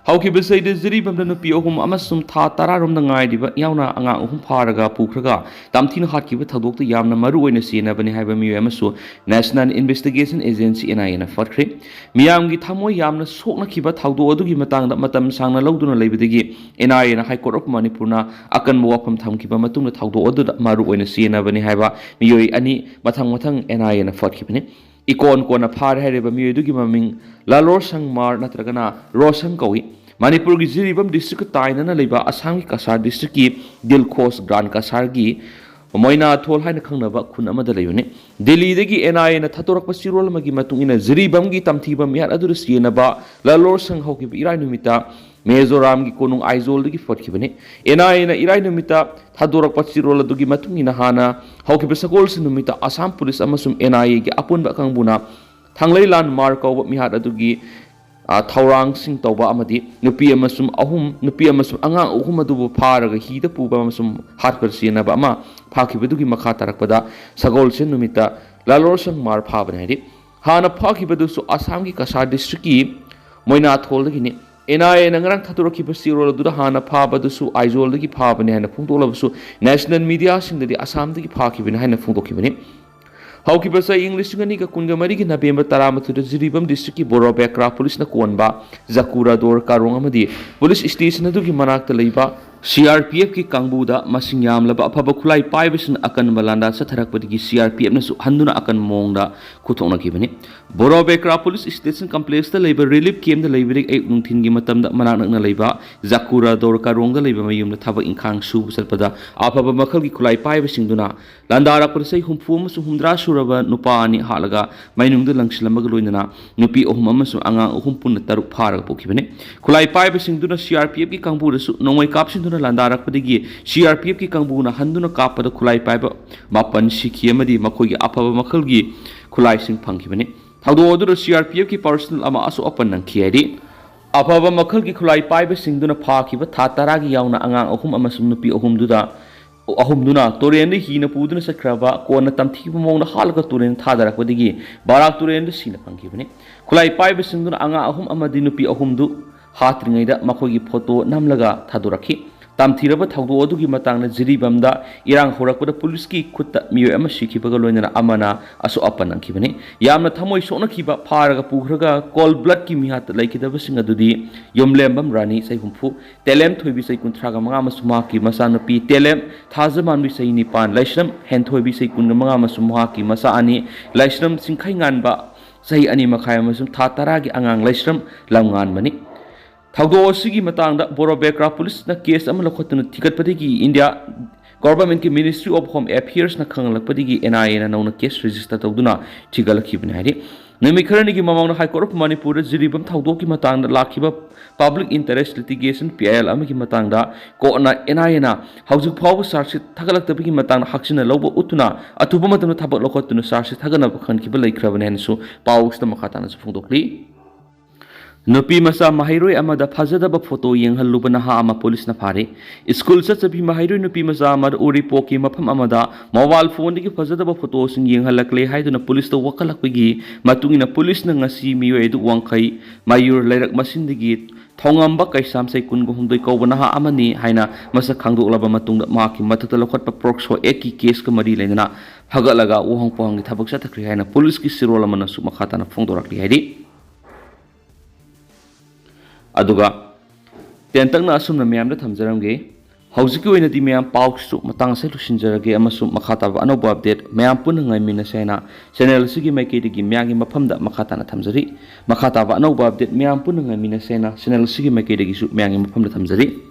ꯍꯧꯈꯤꯕ ꯆꯍꯤꯗ ꯖꯤꯔꯤꯕꯥꯝꯗ ꯅꯨꯄꯤ ꯑꯍꯨꯝ ꯑꯃꯁꯨꯡ ꯊꯥ ꯇꯔꯥꯔꯣꯝꯗ ꯉꯥꯏꯔꯤꯕ ꯌꯥꯎꯅ ꯑꯉꯥꯡ ꯑꯍꯨꯝ ꯐꯥꯔꯒ ꯄꯨꯈ꯭ꯔꯒ ꯇꯝꯊꯤꯅ ꯍꯥꯠꯈꯤꯕ ꯊꯧꯗꯣꯛꯇ ꯌꯥꯝꯅ ꯃꯔꯨ ꯑꯣꯏꯅ ꯆꯦꯟꯅꯕꯅꯤ ꯍꯥꯏꯕ ꯃꯤꯑꯣꯏ ꯑꯃꯁꯨ National Investigation Agency, NIA ꯅ ꯐꯒꯠꯈ꯭ꯔꯦ꯫ ꯃꯤꯌꯥꯝꯒꯤ ꯊꯃꯣꯏ ꯌꯥꯝꯅ ꯁꯣꯛꯅꯈꯤꯕ ꯊꯧꯗꯣꯛ ꯑꯗꯨꯒꯤ ꯃꯇꯥꯡꯗ ꯃꯇꯝ ꯁꯥꯡꯅ ꯂꯧꯗꯨꯅ ꯂꯩꯕꯗꯒꯤ NIA ꯅ High Court of Manipur ꯅ ꯑꯀꯟꯕ ꯋꯥꯐꯝ ꯊꯝꯈꯤꯕ ꯃꯇꯨꯡꯗ ꯊꯧꯗꯣꯛ ꯑꯗꯨꯗ ꯃꯔꯨ ꯑꯣꯏꯅ ꯆꯦꯟꯅꯕꯅꯤ ꯍꯥꯏꯕ ꯃꯤꯑꯣꯏ ꯑꯅꯤ ꯃꯊꯪ ꯃꯊꯪ NIA ꯅ ꯐꯒꯠꯈꯤꯕꯅꯤ꯫ ꯏꯀꯣꯟ ꯀꯣꯟꯅ ꯐꯥꯔꯦ ꯍꯥꯏꯔꯤꯕ ꯃꯤꯑꯣꯏ ꯑꯗꯨꯒꯤ ꯃꯃꯤꯡ ꯂꯥꯂꯣꯔ ꯁꯪꯃꯥꯔ ꯅꯠꯇ꯭ꯔꯒꯅ ꯔꯣꯁꯟ ꯀꯧꯏ꯫ ꯃꯅꯤꯄꯨꯔꯒꯤ ꯖꯤꯔꯤꯕꯥꯝ ꯗꯤꯁꯇ꯭ꯔꯤꯛꯀ ꯇꯥꯏꯅꯅ ꯂꯩꯕ ꯑꯁꯥꯝꯒꯤ ꯀꯁꯥꯔ ꯗꯤꯁꯇ꯭ꯔꯤꯛꯀꯤ ꯗꯤꯜꯈꯣꯁ ꯒ꯭ꯔꯥꯟ ꯀꯁꯥꯔꯒꯤ ꯃꯣꯏꯅꯥꯊꯣꯜ ꯍꯥꯏꯅ ꯈꯪꯅꯕ ꯈꯨꯟ ꯑꯃꯗ ꯂꯩꯕꯅꯤ꯫ ꯗꯤꯜꯂꯤꯗꯒꯤ NIA ꯅ ꯊꯥꯗꯣꯔꯛꯄ ꯆꯦꯔꯣꯜ ꯑꯃꯒꯤ ꯃꯇꯨꯡ ꯏꯟꯅ ꯖꯤꯔꯤꯕꯥꯝꯒꯤ ꯇꯝꯊꯤꯕ ꯃꯤꯍꯥꯠ ꯑꯗꯨꯗ ꯆꯦꯟꯅꯕ ꯂꯥꯂꯣꯔ ꯁꯪ ꯍꯧꯈꯤꯕ ꯏꯔꯥꯏ ꯅꯨꯃꯤꯠꯇ ꯃꯤꯖꯣꯔꯥꯝꯒꯤ ꯀꯣꯅꯨꯡ ꯑꯥꯏꯖꯣꯜꯗꯒꯤ ꯐꯒꯠꯈꯤꯕꯅꯤ꯫ NIA ꯅ ꯏꯔꯥꯏ ꯅꯨꯃꯤꯠꯇ ꯊꯥꯗꯣꯔꯛꯄ ꯆꯦꯔꯣꯜ ꯑꯗꯨꯒꯤ ꯃꯇꯨꯡ ꯏꯟꯅ ꯍꯥꯟꯅ ꯍꯧꯈꯤꯕ ꯁꯒꯣꯜꯁꯦꯟ ꯅꯨꯃꯤꯠꯇ ꯑꯁꯥꯝ ꯄꯨꯂꯤꯁ ꯑꯃꯁꯨꯡ NIA ꯒꯤ ꯑꯄꯨꯟꯕ ꯀꯥꯡꯕꯨꯅ ꯊꯥꯡꯂꯩꯂꯥꯟ ꯃꯥꯔ ꯀꯧꯕ ꯃꯤꯍꯥꯠ ꯑꯗꯨꯒꯤ, ꯑ, ꯊꯧꯔꯥꯡꯁꯤꯡ ꯇꯧꯕ ꯑꯃꯗꯤ ꯅꯨꯄꯤ ꯑꯃꯁꯨꯡ ꯑꯍꯨꯝ, ꯅꯨꯄꯤ ꯑꯃꯁꯨꯡ ꯑꯉꯥꯡ ꯑꯍꯨꯝ ꯑꯗꯨꯕꯨ ꯐꯥꯔꯒ ꯍꯤꯗ ꯄꯨꯕ ꯑꯃꯁꯨꯡ ꯍꯥꯠꯄꯗ ꯆꯦꯟꯅꯕ ꯑꯃ ꯐꯥꯈꯤꯕꯗꯨꯒꯤ ꯃꯈꯥ ꯇꯥꯔꯛꯄꯗ ꯁꯒꯣꯜꯁꯦꯟ ꯅꯨꯃꯤꯠꯇ ꯂꯥꯂꯣꯔ ꯁꯪ ꯃꯥꯔ ꯐꯥꯕꯅꯤ ꯍꯥꯏꯔꯤ꯫ ꯍꯥꯟꯅ ꯐꯥꯈꯤꯕꯗꯨꯁꯨ ꯑꯁꯥꯝꯒꯤ ꯀꯁꯥꯔ ꯗꯤꯁꯇ꯭ꯔꯤꯛꯀꯤ ꯃꯣꯏꯅꯥꯊꯣꯜꯗꯒꯤꯅꯤ꯫ NIA ꯅ ꯉꯔꯥꯡ ꯊꯥꯗꯣꯔꯛꯈꯤꯕ ꯆꯦꯔꯣꯜ ꯑꯗꯨꯗ ꯍꯥꯟꯅ ꯐꯥꯕꯗꯨꯁꯨ ꯑꯥꯏꯖꯣꯜꯗꯒꯤ ꯐꯥꯕꯅꯤ ꯍꯥꯏꯅ ꯐꯣꯡꯗꯣꯛꯂꯕꯁꯨ ꯅꯦꯁꯅꯦꯜ ꯃꯤꯗꯤꯌꯥꯁꯤꯡꯗꯗꯤ ꯑꯁꯥꯝꯗꯒꯤ ꯐꯥꯈꯤꯕꯅꯤ ꯍꯥꯏꯅ ꯐꯣꯡꯗꯣꯛꯈꯤꯕꯅꯤ꯫ ꯍꯧꯈꯤꯕ ꯆꯍꯤ ꯏꯪ ꯂꯤꯁꯤꯡ ꯑꯅꯤꯒ ꯀꯨꯟꯒ ꯃꯔꯤꯒꯤ ꯅꯕꯦꯝꯕꯔ ꯇꯔꯥꯃꯥꯊꯣꯏꯗ ꯖꯤꯔꯤꯕꯥꯝ ꯗꯤꯁꯇ꯭ꯔꯤꯛꯀꯤ ꯕꯣꯔꯣꯕꯦꯀ꯭ꯔꯥ ꯄꯨꯂꯤꯁꯅ ꯀꯣꯟꯕ ꯖꯀꯨꯔꯥꯗꯣꯔ ꯀꯥꯔꯣꯡ ꯑꯃꯗꯤ ꯄꯨꯂꯤꯁ ꯁ꯭ꯇꯦꯁꯟ ꯑꯗꯨꯒꯤ ꯃꯅꯥꯛꯇ ꯂꯩꯕ ꯁꯤ ꯑꯥꯔ ꯄꯤ ꯑꯦꯐꯀꯤ ꯀꯥꯡꯕꯨꯗ ꯃꯁꯤꯡ ꯌꯥꯝꯂꯕ ꯑꯐꯕ ꯈꯨꯠꯂꯥꯏ ꯄꯥꯏꯕꯁꯤꯡꯅ ꯑꯀꯟꯕ ꯂꯥꯟꯗꯥ ꯆꯠꯊꯔꯛꯄꯗꯒꯤ ꯁꯤ ꯑꯥꯔ ꯄꯤ ꯑꯦꯐꯅꯁꯨ ꯍꯟꯗꯨꯅ ꯑꯀꯟꯕ ꯃꯑꯣꯡꯗ ꯈꯨꯠꯊꯣꯛꯅꯈꯤꯕꯅꯤ꯫ ꯕꯣꯔꯣꯕꯦꯀ꯭ꯔꯥ ꯄꯨꯂꯤꯁ ꯁ꯭ꯇꯦꯁꯟ ꯀꯝꯄ꯭ꯂꯦꯛꯁꯇ ꯂꯩꯕ ꯔꯤꯂꯤꯐ ꯀꯦꯝꯞꯇ ꯂꯩꯕꯗꯒꯤ ꯑꯌꯨꯛ ꯅꯨꯡꯊꯤꯟꯒꯤ ꯃꯇꯝꯗ ꯃꯅꯥꯛ ꯅꯛꯅ ꯂꯩꯕ ꯖꯀꯨꯔꯥ ꯗꯣꯔꯀꯥꯔꯣꯡꯗ ꯂꯩꯕ ꯃꯌꯨꯝꯗ ꯊꯕꯛ ꯏꯪꯈꯥꯡ ꯁꯨꯕ ꯆꯠꯄꯗ ꯑꯐꯕ ꯃꯈꯜꯒꯤ ꯈꯨꯠꯂꯥꯏ ꯄꯥꯏꯕꯁꯤꯡꯗꯨꯅ ꯂꯥꯟꯗꯥꯔꯛꯄꯗ ꯆꯍꯤ ꯍꯨꯝꯐꯨ ꯑꯃꯁꯨꯡ ꯍꯨꯝꯗ꯭ꯔꯥ ꯁꯨꯔꯕ ꯅꯨꯄꯥ ꯑꯅꯤ ꯍꯥꯠꯂꯒ ꯃꯩꯅꯨꯡꯗ ꯂꯪꯁꯤꯜꯂꯝꯕꯒ ꯂꯣꯏꯅꯅ ꯅꯨꯄꯤ ꯑꯍꯨꯝ ꯑꯃꯁꯨꯡ ꯑꯉꯥꯡ ꯑꯍꯨꯝ ꯄꯨꯟꯅ ꯇꯔꯨꯛ ꯐꯥꯔꯒ ꯄꯨꯈꯤꯕꯅꯤ꯫ ꯈꯨꯠꯂꯥꯏ ꯄꯥꯏꯕꯁꯤꯡꯗꯨꯅ ꯁꯤ ꯑꯥꯔ ꯄꯤ ꯑꯦꯐꯀꯤ ꯀꯥꯡꯕꯨꯗꯁꯨ ꯅꯣꯡꯃꯩ ꯀꯥꯞꯁꯤꯟꯗꯨꯅ ꯂꯥꯟꯗꯥꯔꯛꯄꯗꯒꯤ ꯁꯤ ꯑꯥꯔ ꯄꯤ ꯑꯦꯐꯀꯤ ꯀꯥꯡꯕꯨꯅ ꯍꯟꯗꯨꯅ ꯀꯥꯞꯄꯗ ꯈꯨꯠꯂꯥꯏ ꯄꯥꯏꯕ ꯃꯥꯄꯟ ꯁꯤꯈꯤ ꯑꯃꯗꯤ ꯃꯈꯣꯏꯒꯤ ꯑꯐꯕ ꯃꯈꯜꯒꯤ ꯈꯨꯠꯂꯥꯏꯁꯤꯡ ꯐꯪꯈꯤꯕꯅꯤ꯫ ꯊꯧꯗꯣꯛ ꯑꯗꯨꯗ ꯁꯤ ꯑꯥꯔ ꯄꯤ ꯑꯦꯐꯀꯤ ꯄꯥꯔꯁꯅꯦꯜ ꯑꯃ ꯑꯁꯣꯛ ꯑꯄꯟ ꯅꯪꯈꯤ ꯍꯥꯏꯔꯤ꯫ ꯑꯐꯕ ꯃꯈꯜꯒꯤ ꯈꯨꯠꯂꯥꯏ ꯄꯥꯏꯕꯁꯤꯡꯗꯨꯅ ꯐꯥꯈꯤꯕ ꯊꯥ ꯇꯔꯥꯒꯤ ꯌꯥꯎꯅ ꯑꯉꯥꯡ ꯑꯍꯨꯝ ꯑꯃꯁꯨꯡ ꯅꯨꯄꯤ ꯑꯍꯨꯝꯗꯨꯗ ꯑꯍꯨꯝꯗꯨꯅ ꯇꯨꯔꯦꯟꯗ ꯍꯤꯅ ꯄꯨꯗꯨꯅ ꯆꯠꯈ꯭ꯔꯕ, ꯀꯣꯟꯅ ꯇꯝꯊꯤꯕ ꯃꯑꯣꯡꯗ ꯍꯥꯠꯂꯒ ꯇꯨꯔꯦꯟꯗ ꯊꯥꯗꯔꯛꯄꯗꯒꯤ ꯕꯥꯔꯥꯛ ꯇꯨꯔꯦꯟꯗ ꯁꯤꯅ ꯐꯪꯈꯤꯕꯅꯤ꯫ ꯈꯨꯠꯂꯥꯏ ꯄꯥꯏꯕꯁꯤꯡꯗꯨꯅ ꯑꯉꯥꯡ ꯑꯍꯨꯝ ꯑꯃꯗꯤ ꯅꯨꯄꯤ ꯑꯍꯨꯝꯗꯨ ꯍꯥꯠꯇ꯭ꯔꯤꯉꯩꯗ ꯃꯈꯣꯏꯒꯤ ꯐꯣꯇꯣ ꯅꯝꯂꯒ ꯊꯥꯗꯣꯔꯛꯈꯤ꯫ ꯇꯝꯊꯤꯔꯕ ꯊꯧꯗꯣꯛ ꯑꯗꯨꯒꯤ ꯃꯇꯥꯡꯗ ꯖꯤꯔꯤꯕꯥꯝꯗ ꯏꯔꯥꯡ ꯍꯧꯔꯛꯄꯗ ꯄꯨꯂꯤꯁꯀꯤ ꯈꯨꯠꯇ ꯃꯤꯑꯣꯏ ꯑꯃ ꯁꯤꯈꯤꯕꯒ ꯂꯣꯏꯅꯅ ꯑꯃꯅ ꯑꯁꯣꯛ ꯑꯄꯟ ꯅꯪꯈꯤꯕꯅꯤ꯫ ꯌꯥꯝꯅ ꯊꯃꯣꯏ ꯁꯣꯛꯅꯈꯤꯕ, ꯐꯥꯔꯒ ꯄꯨꯈ꯭ꯔꯒ ꯀꯣꯜ ꯕ꯭ꯂꯠꯀꯤ ꯃꯤꯍꯥꯠꯇ ꯂꯩꯈꯤꯗꯕꯁꯤꯡ ꯑꯗꯨꯗꯤ ꯌꯨꯝꯂꯦꯝꯕꯝ ꯔꯥꯅꯤ, ꯆꯍꯤ ꯍꯨꯝꯐꯨ, ꯇꯦꯂꯦꯝ ꯊꯣꯏꯕꯤ, ꯆꯍꯤ ꯀꯨꯟꯊ꯭ꯔꯥꯒ ꯃꯉꯥ, ꯑꯃꯁꯨꯡ ꯃꯍꯥꯛꯀꯤ ꯃꯆꯥꯅꯨꯄꯤ ꯇꯦꯂꯦꯝ ꯊꯥꯖꯃꯥꯟꯕꯤ, ꯆꯍꯤ ꯅꯤꯄꯥꯟ, ꯂꯩꯁ꯭ꯔꯝ ꯍꯦꯟꯊꯣꯏꯕꯤ, ꯆꯍꯤ ꯀꯨꯟꯒ ꯃꯉꯥ, ꯑꯃꯁꯨꯡ ꯃꯍꯥꯛꯀꯤ ꯃꯆꯥ ꯑꯅꯤ, ꯂꯩꯁ꯭ꯔꯝ ꯆꯤꯡꯈꯩꯉꯥꯟꯕ, ꯆꯍꯤ ꯑꯅꯤ ꯃꯈꯥꯏ, ꯑꯃꯁꯨꯡ ꯊꯥ ꯇꯔꯥꯒꯤ ꯑꯉꯥꯡ ꯂꯩꯁ꯭ꯔꯝ ꯂꯝꯉꯥꯟꯕꯅꯤ꯫ ꯊꯧꯗꯣꯛ ꯑꯁꯤꯒꯤ ꯃꯇꯥꯡꯗ ꯕꯣꯔꯣꯕꯦꯀ꯭ꯔꯥ ꯄꯨꯂꯤꯁꯅ ꯀꯦꯁ ꯑꯃ ꯂꯧꯈꯠꯇꯨꯅ ꯊꯤꯒꯠꯄꯗꯒꯤ ꯏꯟꯗꯤꯌꯥ ꯒꯣꯚꯔꯟꯃꯦꯟꯠꯀꯤ ꯃꯤꯅꯤꯁꯇ꯭ꯔꯤ ꯑꯣꯐ ꯍꯣꯝ ꯑꯦꯐꯤꯌꯔꯁꯅ ꯈꯪꯍꯜꯂꯛꯄꯗꯒꯤ ꯑꯦꯟ ꯑꯥꯏ ꯑꯦꯅ ꯅꯧꯅ ꯀꯦꯁ ꯔꯦꯖꯤꯁꯇꯔ ꯇꯧꯗꯨꯅ ꯊꯤꯒꯠꯂꯛꯈꯤꯕꯅꯤ ꯍꯥꯏꯔꯤ꯫ ꯅꯨꯃꯤꯠ ꯈꯔꯅꯤꯒꯤ ꯃꯃꯥꯡꯗ ꯍꯥꯏ ꯀꯣꯔꯠ ꯑꯣꯐ ꯃꯅꯤꯄꯨꯔꯗ ꯖꯤꯔꯤꯕꯥꯝ ꯊꯧꯗꯣꯛꯀꯤ ꯃꯇꯥꯡꯗ ꯂꯥꯛꯈꯤꯕ public interest litigation, P I L, ꯑꯃꯒꯤ ꯃꯇꯥꯡꯗ ꯀꯣꯔꯠꯅ ꯑꯦꯟ ꯑꯥꯏ ꯑꯦꯅ ꯍꯧꯖꯤꯛ ꯐꯥꯎꯕ ꯆꯥꯔꯖꯁꯤꯠ ꯊꯥꯒꯠꯂꯛꯇꯕꯒꯤ ꯃꯇꯥꯡꯗ ꯍꯛꯆꯤꯟꯅ ꯂꯧꯕ ꯎꯠꯇꯨꯅ ꯑꯊꯨꯕ ꯃꯇꯝꯗ ꯊꯕꯛ ꯂꯧꯈꯠꯇꯨꯅ ꯆꯥꯔꯖꯁꯤꯠ ꯊꯥꯒꯠꯅꯕ ꯈꯟꯈꯤꯕ ꯂꯩꯈ꯭ꯔꯕꯅꯤ ꯍꯥꯏꯅꯁꯨ ꯄꯥꯎ ꯑꯁꯤꯗ ꯃꯈꯥ ꯇꯥꯅꯁꯨ ꯐꯣꯡꯗꯣꯛꯂꯤ꯫ ꯅꯨꯄꯤ ꯃꯆꯥ ꯃꯍꯩꯔꯣꯏ ꯑꯃꯗ ꯐꯖꯗꯕ ꯐꯣꯇꯣ ꯌꯦꯡꯍꯜꯂꯨꯕ ꯅꯍꯥ ꯑꯃ ꯄꯨꯂꯤꯁꯅ ꯐꯥꯔꯦ꯫ ꯁ꯭ꯀꯨꯜ ꯆꯠꯆꯕꯤ ꯃꯍꯩꯔꯣꯏ ꯅꯨꯄꯤ ꯃꯆꯥ ꯑꯃꯗ ꯎꯔꯤꯄꯣꯛꯀꯤ ꯃꯐꯝ ꯑꯃꯗ ꯃꯣꯕꯥꯏꯜ ꯐꯣꯟꯗꯒꯤ ꯐꯖꯗꯕ ꯐꯣꯇꯣꯁꯤꯡ ꯌꯦꯡꯍꯜꯂꯛꯂꯦ ꯍꯥꯏꯗꯨꯅ ꯄꯨꯂꯤꯁꯇ ꯋꯥꯀꯠꯂꯛꯄꯒꯤ ꯃꯇꯨꯡ ꯏꯟꯅ ꯄꯨꯂꯤꯁꯅ ꯉꯁꯤ ꯃꯤꯑꯣꯏ ꯑꯗꯨ ꯋꯥꯡꯈꯩ ꯃꯌꯨꯔ ꯂꯩꯔꯛ ꯃꯁꯤꯡꯗꯒꯤ ꯊꯣꯉꯝꯕ ꯀꯩꯁꯥꯝ, ꯆꯍꯤ ꯀꯨꯟꯒ ꯍꯨꯝꯗꯣꯏ ꯀꯧꯕ ꯅꯍꯥ ꯑꯃꯅꯤ ꯍꯥꯏꯅ ꯃꯁꯛ ꯈꯪꯗꯣꯛꯂꯕ ꯃꯇꯨꯡꯗ ꯃꯍꯥꯛꯀꯤ ꯃꯊꯛꯇ ꯂꯧꯈꯠꯄ ꯄꯣꯛꯁꯣ ꯑꯦꯛꯀꯤ ꯀꯦꯁꯀ ꯃꯔꯤ ꯂꯩꯅꯅ ꯐꯒꯠꯂꯒ ꯎꯍꯪ ꯄꯨꯍꯪꯒꯤ ꯊꯕꯛ ꯆꯠꯊꯈ꯭ꯔꯦ ꯍꯥꯏꯅ ꯄꯨꯂꯤꯁꯀꯤ ꯁꯤꯔꯣꯜ ꯑꯃꯅꯁꯨ ꯃꯈꯥ ꯇꯥꯅ ꯐꯣꯡꯗꯣꯔꯛꯂꯤ ꯍꯥꯏꯔꯤ꯫ ꯑꯗꯨꯒ ꯇꯦꯟꯇꯛꯅ ꯑꯁꯨꯝꯅ ꯃꯌꯥꯝꯗ ꯊꯝꯖꯔꯝꯒꯦ꯫ ꯍꯧꯖꯤꯛꯀꯤ ꯑꯣꯏꯅꯗꯤ ꯃꯌꯥꯝ ꯄꯥꯎꯁꯤꯁꯨ ꯃꯇꯥꯡ ꯑꯁꯤꯗ ꯂꯣꯏꯁꯤꯟꯖꯔꯒꯦ, ꯑꯃꯁꯨꯡ ꯃꯈꯥ ꯇꯥꯕ ꯑꯅꯧꯕ update ꯃꯌꯥꯝ ꯄꯨꯟꯅ ꯉꯥꯏꯃꯤꯟꯅꯁꯦ ꯍꯥꯏꯅ channel ꯑꯁꯤꯒꯤ ꯃꯥꯏꯀꯩꯗꯒꯤ ꯃꯌꯥꯝꯒꯤ ꯃꯐꯝꯗ ꯃꯈꯥ ꯇꯥꯅ ꯊꯝꯖꯔꯤ꯫ ꯃꯈꯥ ꯇꯥꯕ ꯑꯅꯧꯕ update ꯃꯌꯥꯝ ꯄꯨꯟꯅ ꯉꯥꯏꯃꯤꯟꯅꯁꯦ ꯍꯥꯏꯅ channel ꯑꯁꯤꯒꯤ ꯃꯥꯏꯀꯩꯗꯒꯤꯁꯨ ꯃꯌꯥꯝꯒꯤ ꯃꯐꯝꯗ ꯊꯝꯖꯔꯤ꯫